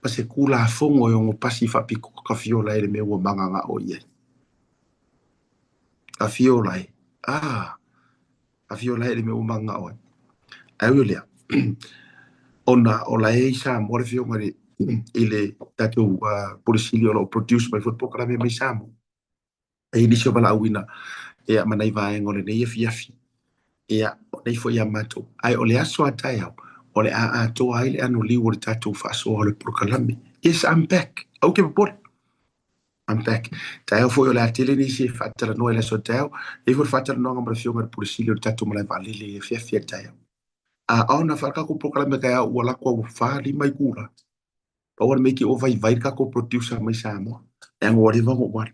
ma se Tulafono e ono pasi faapitoa ka fiola e le mea ua magagao i ai. Ka fiola e, ah, ka fiola e le mea ua magagao ai. Ae ui o lea, ona o la e i Samoa le afioga i le, i le tatou Pule Sili o lo o produce mai foi le polokalame mai Samoa. E i ai nisi o valaauina ia ma nai vaega o lenei afiafi, ia, o nei foi ia matou. Ae o le aso a taeao, o le a atoa ai le anoliu o le tatou faasoa o le polokalame. Yes, I'm back. Aua ke popole. I'm back. Taeao foi o le a tele nisi e faatalanoa i le aso a taeao. E i ai foi le faatalanoaga ma le afioga i le Pule Sili o le tatou malae vaalele i le afiafi a taeao. A ona fai le tatou polokalame taeao ua alu atu a ua fa, lima itula. Pau o le mea ua vaivai le tatou producer mai Samoa. Leaga ua leva ona ou alu.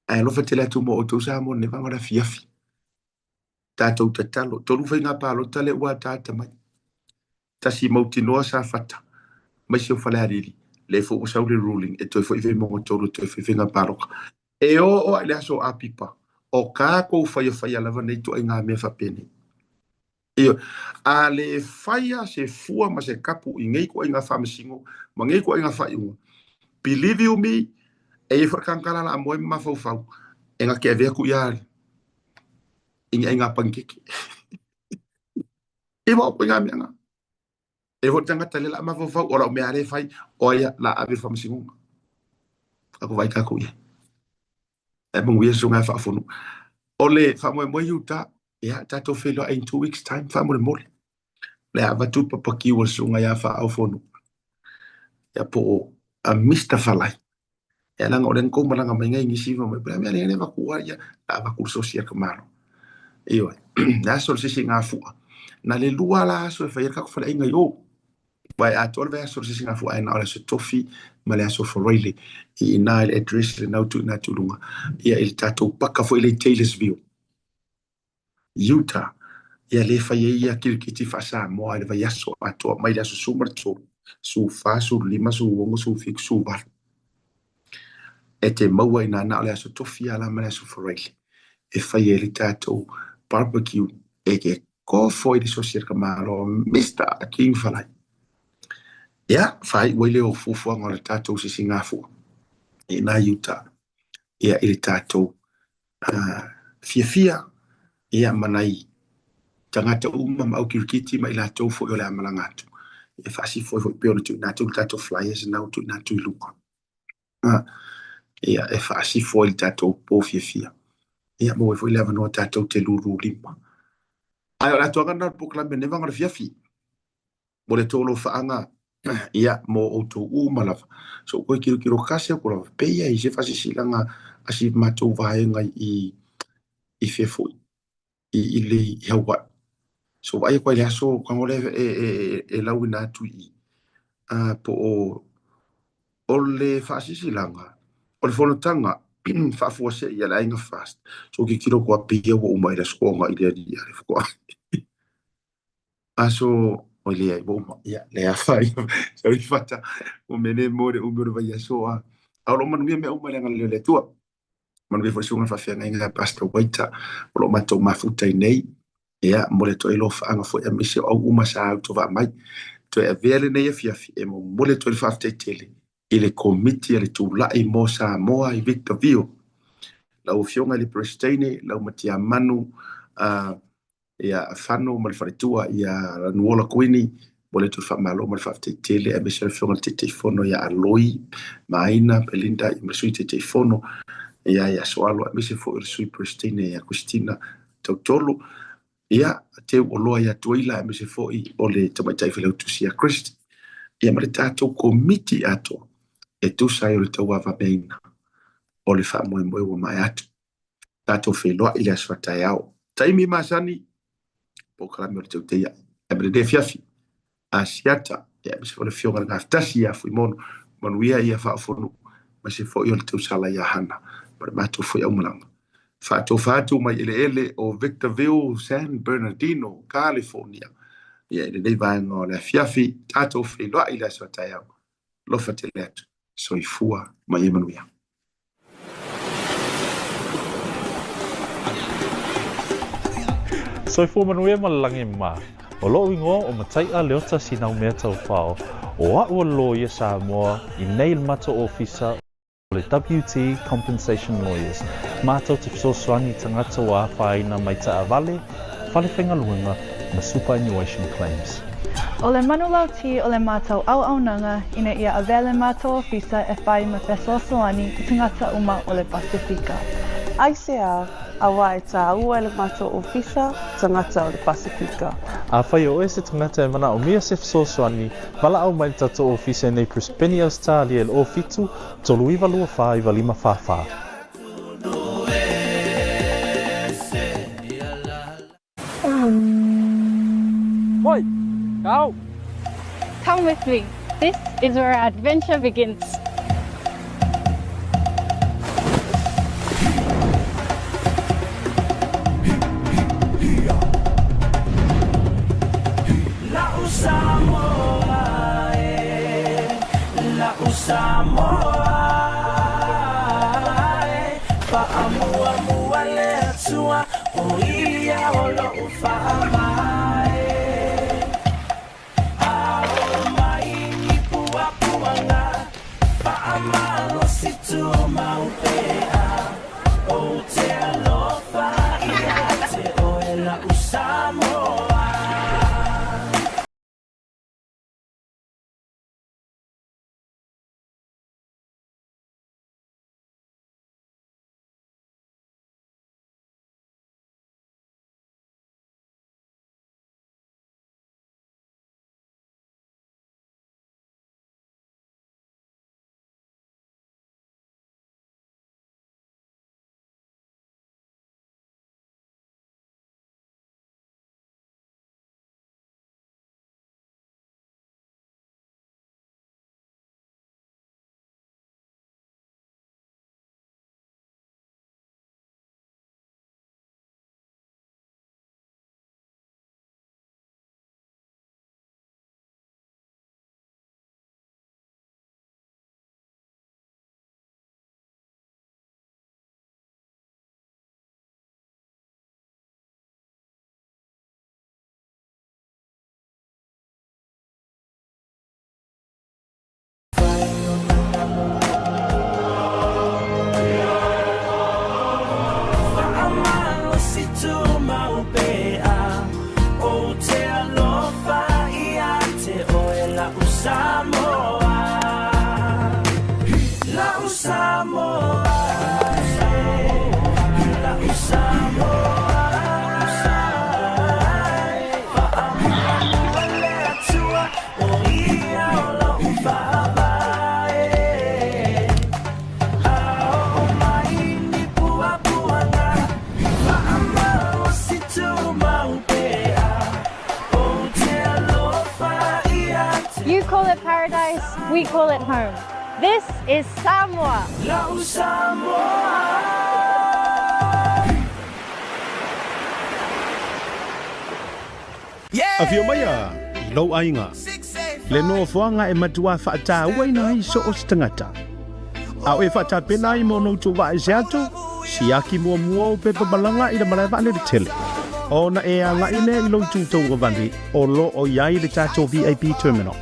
Ae alofa tele atu mo outou Samoa lenei vaega o le afiafi. Tatou tatalo. 3 faiga palota lea ua ataata mai. Tasi mautinoa Safata mai si o Falealili. Lea foi ua sau le ruling e toe foi Vaimauga 3 e toe fai faiga palota. E oo lava i le aso Apipa, o tatou faiafaia lava nei ituaiga mea faapenei. Ioe. A le faia se fua ma se kapu i nei ituaiga faamasino ma nei ituaiga faaiuga, believe you me, e i ai foi le tagata la o le a moe ma mafaufau e na te ave atu ia i ni aiga panikeke. E wa ituaiga mea na. E foi le tagata lea o le a mafaufau, o lau mea lea e fai, o ai o le a ave i le faamasinoga. Tatou vaai tatou i ai. Ae manuia le susuga ia Faafono. O le faamoemoe i uta, ia, tatou feiloai in 2 weeks time, faamolemole. O le a avatu le papakiu a le susuga ia Faaofono, ia po o a Mister Falai. Ia leaga o lea na tou malaga mai nai nisi fai mai, po o le a mea lea e avatu ai, ia, la avatu le sosi a le tamaloa. Ioe, le aso o le sisigafua. Na le lua la aso e fai ai le tatou faleaiga i o. Aua e atoa le vaiaso o le sisigafua ae na o le aso Tofi ma le aso Faraile i ina i le address lena ua tuuina atu i luga, ia i le tatou paka foi lea i Taylorsville, Utah, ia lea e fai ai ia kirikiti faa-Samoa i le vaiaso atoa mai le aso 13, 14, 15, 16, 17, 18. E te maua ina na o le aso Tofi lava la ma le aso Faraile. e fai ai le tatou barbecue e ke kofo i le sosi a le tamaloa Mister King Falai. Ia, faaiu ai lea o fuafuaga o le tatou sisigafua i ina i uta, ia, i le tatou fiafia, ia, ma nai tagata uma ma au kirikiti ma i latou foi o le a malaga atu. E faasifo ai foi pei ona tuuina atu le tatou flyers na ua tuuina atu i luga. Ia, e faasifo ai le tatou po fiafia. Ia, maua ai foi le avanoa tatou te lulu lima. Ae o le atoaga lena o le polokalame lenei vaega o le afiafi. Mo le tolofaaga, ia, mo outou uma lava. So, koe kilokilo kasi aku lava, pei ai se faasisilaga a si matou vaega i, i fea foi, i, i le, i Hawaii. So, vaai aku ai i le aso, tago lea e, e, e, e lauina atu i i, po o, o le faasisilaga, o le fonotaga faafuasei a le Aiga FAST. So, kikilo aku a pei ua uma i le aso Toga i le alii a le faatoa. Aso, oi leai, ua uma, ia, le afaina, sorry Fata, ua mea nei mo le umi o le vaiaso, a, a o lo o manuia mea uma i le agalelei o le Atua. Manuia foi le susuga i le faafeagaiga a Pastor Waita, o lo o matou mafuta i nei, ia, momoli atu ai alofaaga foi aemaise o au uma sa autovaa mai. Toe avea lenei afiafi e momoli atu ai le faafetai tele i le Komiti a le Tulai mo Samoa i Victorville, lau Afioga i le Peresetene, lau Matiamanu, uh, ia Fano ma le faletua ia Lanuola Kuini, momoli atu le faamalo ma le faafetai tele aemaise le Afioga i le Taitaifono ia Aloi Maina Belinda ia ma le Sui Taitaifono ia ia Soalo aemaise foi o le Sui Peresetene ia Christina Tautolo ia Teu Oloa ia Tuaila aemaise foi o le Tamaitai Failautusi ia Christy ia ma le tatou Komiti atoa e tusa ai o le tauavameaina o le faamoemoe ua maea atu. Tatou feiloai i le aso a taeao. Taimi masani, polokalame o le Teuteia. Ae ma lenei afiafi, Asiata, ia aemaise foi o le Afioga i le Gafatasi ia Fuimono, manuia ia Faaofonuu, aemaise foi o le tausala ia Hana, ma le matou foi aumalaga. Faatofa atu mai eleele o Victorville, San Bernardino, California, ia i lenei vaega o le afiafi, tatou feiloai i le aso a taeao. Alofa tele atu. Soifua ma ia manuia. Soifua manuia ma le lagi mama. O lo'u igoa o Matai'a Leota Sinaumea Taufao, o a'u o le loia Samoa i nei le matou ofisa o le WT Compensation Lawyers. Matou te fesoasoani i tagata ua afaina mai taavale, fale faigaluega ma superannuation claims. O le manulauti o le matou auaunaga ina ia avea le matou ofisa e whai ma fesoasoani i tagata uma o le Pasifika. Aisea, aua e tāua e le matou ofisa tagata o le Pasifika. Afai o oe se tagata e manaomia se fesoasoani, valaau mai i le tatou ofisa i nei Brisbane, Ausetalia i le 07 39 24 95 44. Oi, kau. Come with me. This is where our adventure begins. it paradise, we call it home. This is Samoa. Samoa. Afio maia i lou aiga, le nofoaga e matuā faataua ai so o se tagata. A o e faatapena ai mo ona outou vaaese atu, siaki muamua ou pepa malaga i le malae vaalele tele. Ona e agai lea i lou itu tauagavale o lo o i ai le tatou VIP Terminal,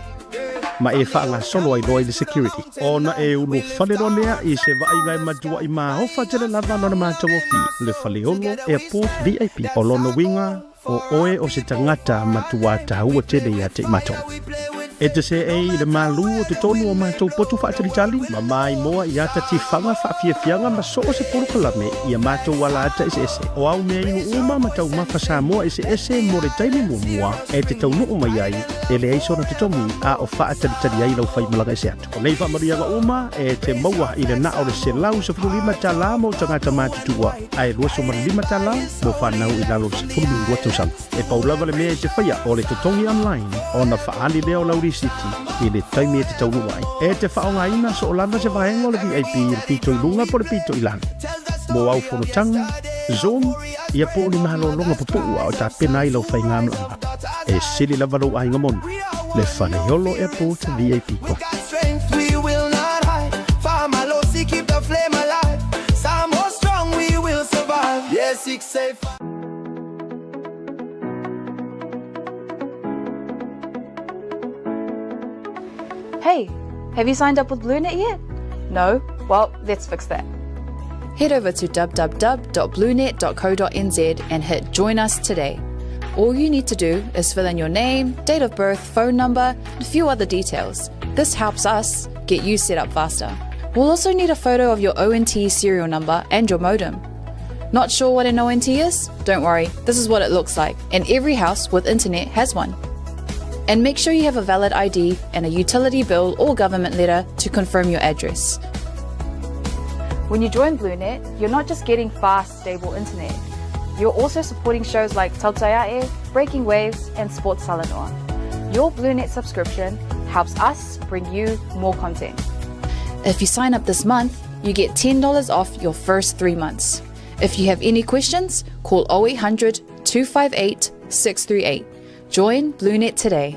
ma e faagasolo ai loa i le security. Ona e ulufale loa lea i se vaaiga e matuaʻi maofa tele lava lona matagofie, le Faleolo Airport VIP. O lona uiga, O oe o se tagata matuā taua tele ia te i matou. E te seei i le malū o totonu o matou potu faatalitali, ma maimoa i ata tifaga faafiafiaga ma so o se polokalame i a matou ala ata eseese. O au mea inu uma ma taumafa Samoa eseese mo le taimi muamua e te taunuu mai ai, e leai sona totogi a o faatalitali ai lau faimalaga ese atu. O nei faamanuiaga uma e te maua i le na o le $115 mo tagata matutua ae $25 mo fanau i lalo o le 12 tausaga. E pau lava le mea e te faia o le totogi online ona faaali lea o lau risiti i le taimi e te taunuu ai. E te faaaogaina soo lava se vaega o le VIP i le pito i luga po o le pito i lalo. Mo au fonotaga, Zoom, ia po o ni malologa pupuu a o tapena ai lau faigamalaga. E sili lava lou aiga moni, le Faleolo Airport VIP Club. Hey, have you signed up with BlueNet yet? No? Well, let's fix that. Head over to www.bluenet.co.nz and hit Join Us today. All you need to do is fill in your name, date of birth, phone number, and a few other details. This helps us get you set up faster. We'll also need a photo of your ONT serial number and your modem. Not sure what an ONT is? Don't worry, this is what it looks like, and every house with internet has one. And make sure you have a valid ID and a utility bill or government letter to confirm your address. When you join BlueNet, you're not just getting fast, stable internet. You're also supporting shows like Tautaiae, Breaking Waves, and Sports Salanoa. Your BlueNet subscription helps us bring you more content. If you sign up this month, you get $10 off your first three months. If you have any questions, call 0800 258 638. Join BlueNet today.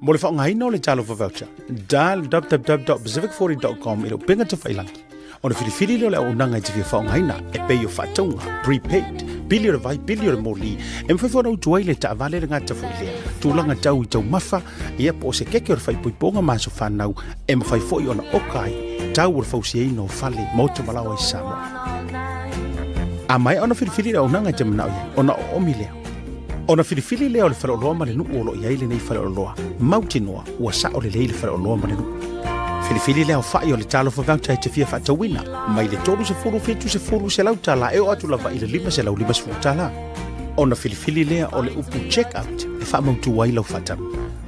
Mo le faaaogaina o le Talofa Voucher, dial www.pacific40.com i le upega tafailangi. Ona filifili lea o le auaunaga e te fia faaaogaina e pei o faatauga, prepaid, pili o le vai, pili o le moli, e mafai foi ona utu ai le taavale le gata foi lea, tulaga tau i taumafa, ia po o se keke o le faaipoipoga ma aso fanau e mafai foi ona oka ai tau o le fausiaina o fale, maota ma laoa i Samoa. A maea ona filifili le auaunaga e te manao i ai, ona oomi lea. Ona filifili lea o le faleoloa ma le nuu o lo o i ai lenei faleoloa, mautinoa ua sao lelei le faleoloa ma le nuu. Filifili le aofai o le Talofa Voucher e te fia faatauina, mai le 30, 70, $100 tala e oo atu lava i le $550 tala. Ona filifili lea o le upu check out e faamautu ai lau faatau.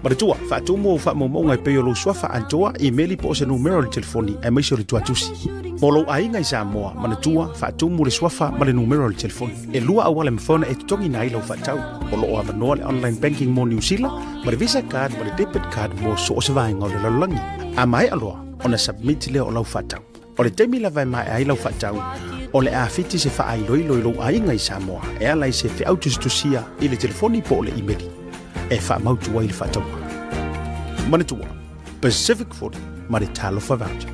Manatua, faatumu ou faamaumauga e pei o lou suafa atoa, imeli po o se numera o le telefoni aemaise o le tuatusi. Mo lou aiga i Samoa, manatua, faatumu le suafa ma le numera o le telefoni. E lua auala e mafai ona e totogiina ai lau faatau. O lo o avanoa le online banking mo Niu Sila, ma le Visa card ma le debit card mo so o se vaega o le lalolagi. A maea loa ona submit lea o lau faatau. O le taimi lava e maea ai lau faatau, o le a fiti se faailoilo i lou aiga i Samoa e ala i se feau tusitusia i le telefoni po o le imeli e faamautu ai le faatauga. Manatua, Pacific 40 ma le Talofa Voucher.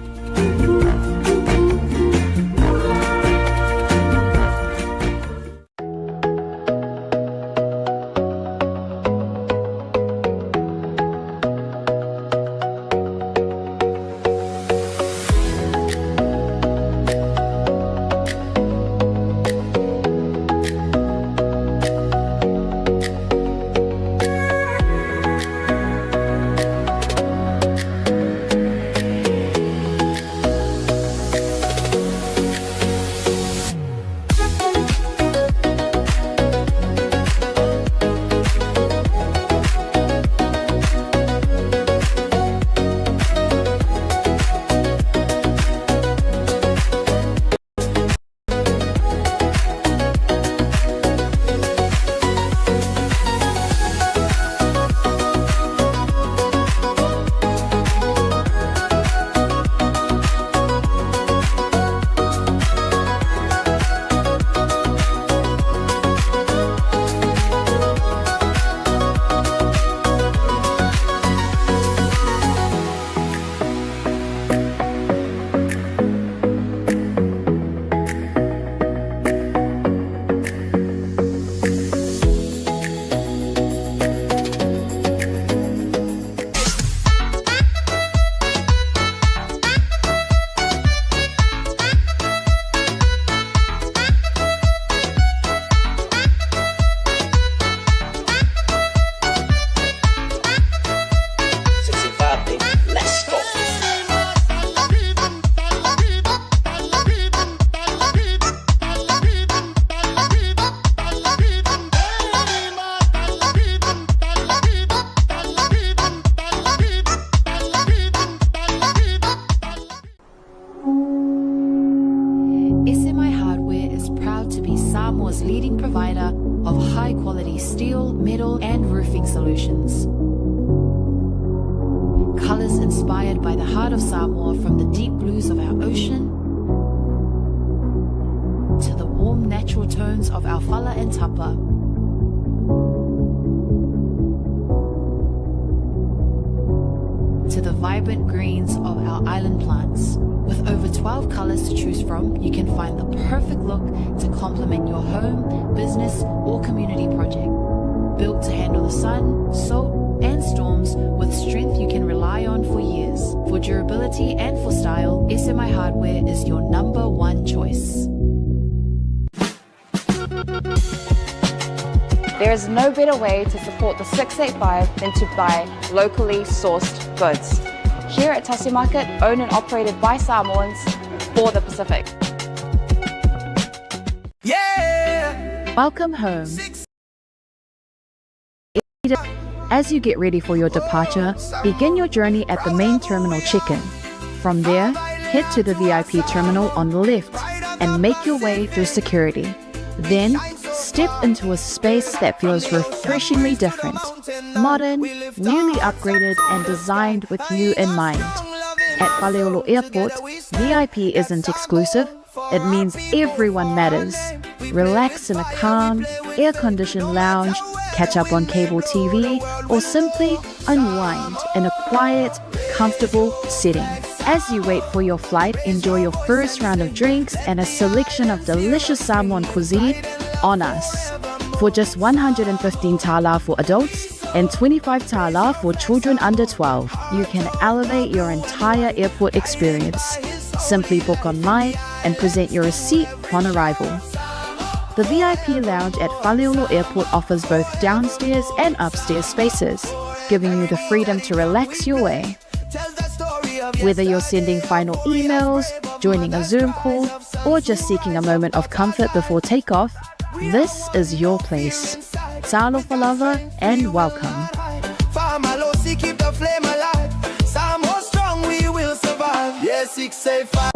provider of high quality steel, metal, and roofing solutions. Colors inspired by the heart of Samoa from the deep blues of our ocean to the warm natural tones of our fala and tapa. To the vibrant greens of our island plants. With over 12 colors to choose from, you can find the perfect look to complement your home, business, or community project. Built to handle the sun, salt, and storms with strength you can rely on for years. For durability and for style, SMI Hardware is your number one choice. There is no better way to support the 685 than to buy locally sourced goods. Here at Tasi Market, owned and operated by Samoans for the Pacific. Yeah! Welcome home. As you get ready for your departure, begin your journey at the main terminal check-in. From there, head to the VIP terminal on the left and make your way through security. Then, step into a space that feels refreshingly different, modern, newly upgraded, and designed with you in mind. At Faleolo Airport, VIP isn't exclusive, it means everyone matters. Relax in a calm, air conditioned lounge, catch up on cable TV, or simply unwind in a quiet, comfortable setting. As you wait for your flight, enjoy your first round of drinks and a selection of delicious Samoan cuisine on us. For just 115 tala for adults and 25 tala for children under 12, you can elevate your entire airport experience. Simply book online and present your receipt upon arrival. The VIP lounge at Faleolo Airport offers both downstairs and upstairs spaces, giving you the freedom to relax your way. Whether you're sending final emails, joining a Zoom call, or just seeking a moment of comfort before takeoff, this is your place. Talofa lava and welcome. Keep the flame alive. strong, we will survive. Yeah, 685.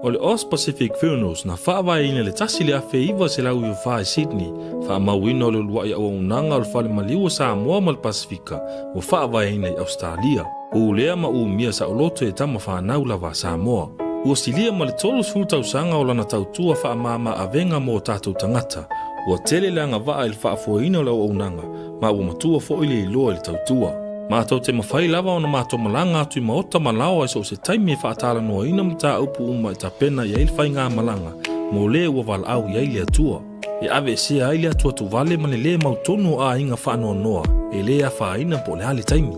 O le Aus Pacific Funerals na faavaeina i le 1994 i Sydney, faamauina o le uluai auaunaga o le Fale Maliu o Samoa ma le Pasefika ua faavaeina i Ausetalia. Ulea ma umia saoloto e tama fanau lava a Samoa. Ua silia ma le 30 tausaga o lana tautua faamama avega mo o tatou tagata. Ua tele le agavaa i le faafoeina o le auaunaga, ma ua matua foi le iloa i le tautua. Matou te mafai lava ona matou malaga atu i maota ma laoa i so o se taimi e faatalanoaina mataupu uma e tapena i ai le faigamalaga mo le ua valaau i ai le Atua. E aveesea ai le atuatuvale ma le lē mautonu o aiga faanoanoa e lē afaina po o le a le taimi.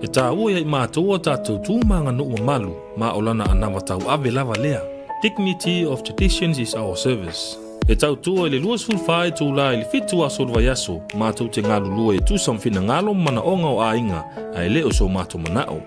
E taua ia i matou a tatou tu ma aganuu mamalu ma o lana anava tauave lava lea. Dignity of traditions is our service. E tautua i le 24 itulā i le 7 aso o le vaiaso, matou te galulue e tusa ma finagalo ma manaoga o aiga, ae le o so matou manao.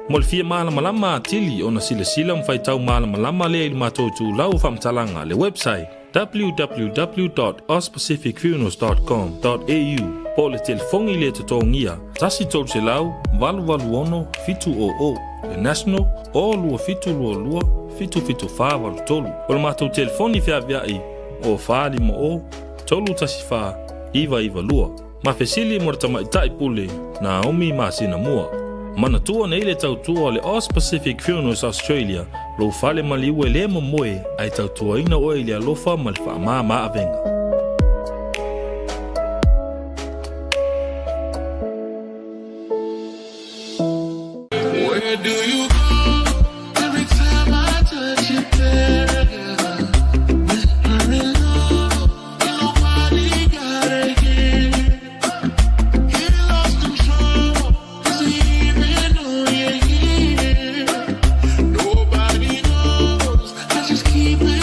Mo le fia malamalama atili ona silasila ma faitau malamalama lea i le matou itulau o faamatalaga, le website, www.auspacificfunerals dot com dot au, po o le telefoni le totogia, 1 300 886 700, le national, o 2722 77483. O le matou telefoni feaveai, o 450 314 992. Ma fesili mo le tamaitai pule Naomi masina mua. Manatua nei le tautua o le Aus Pacific Funerals Australia, lou fale maliu e lē momoe ae tautuaina oe i le alofa ma le faamāmā avega. Where do you go? Every time I touch you there. Whispering love, nobody gotta hear. He lost control, does he even know you're here? Nobody knows, I just keep it.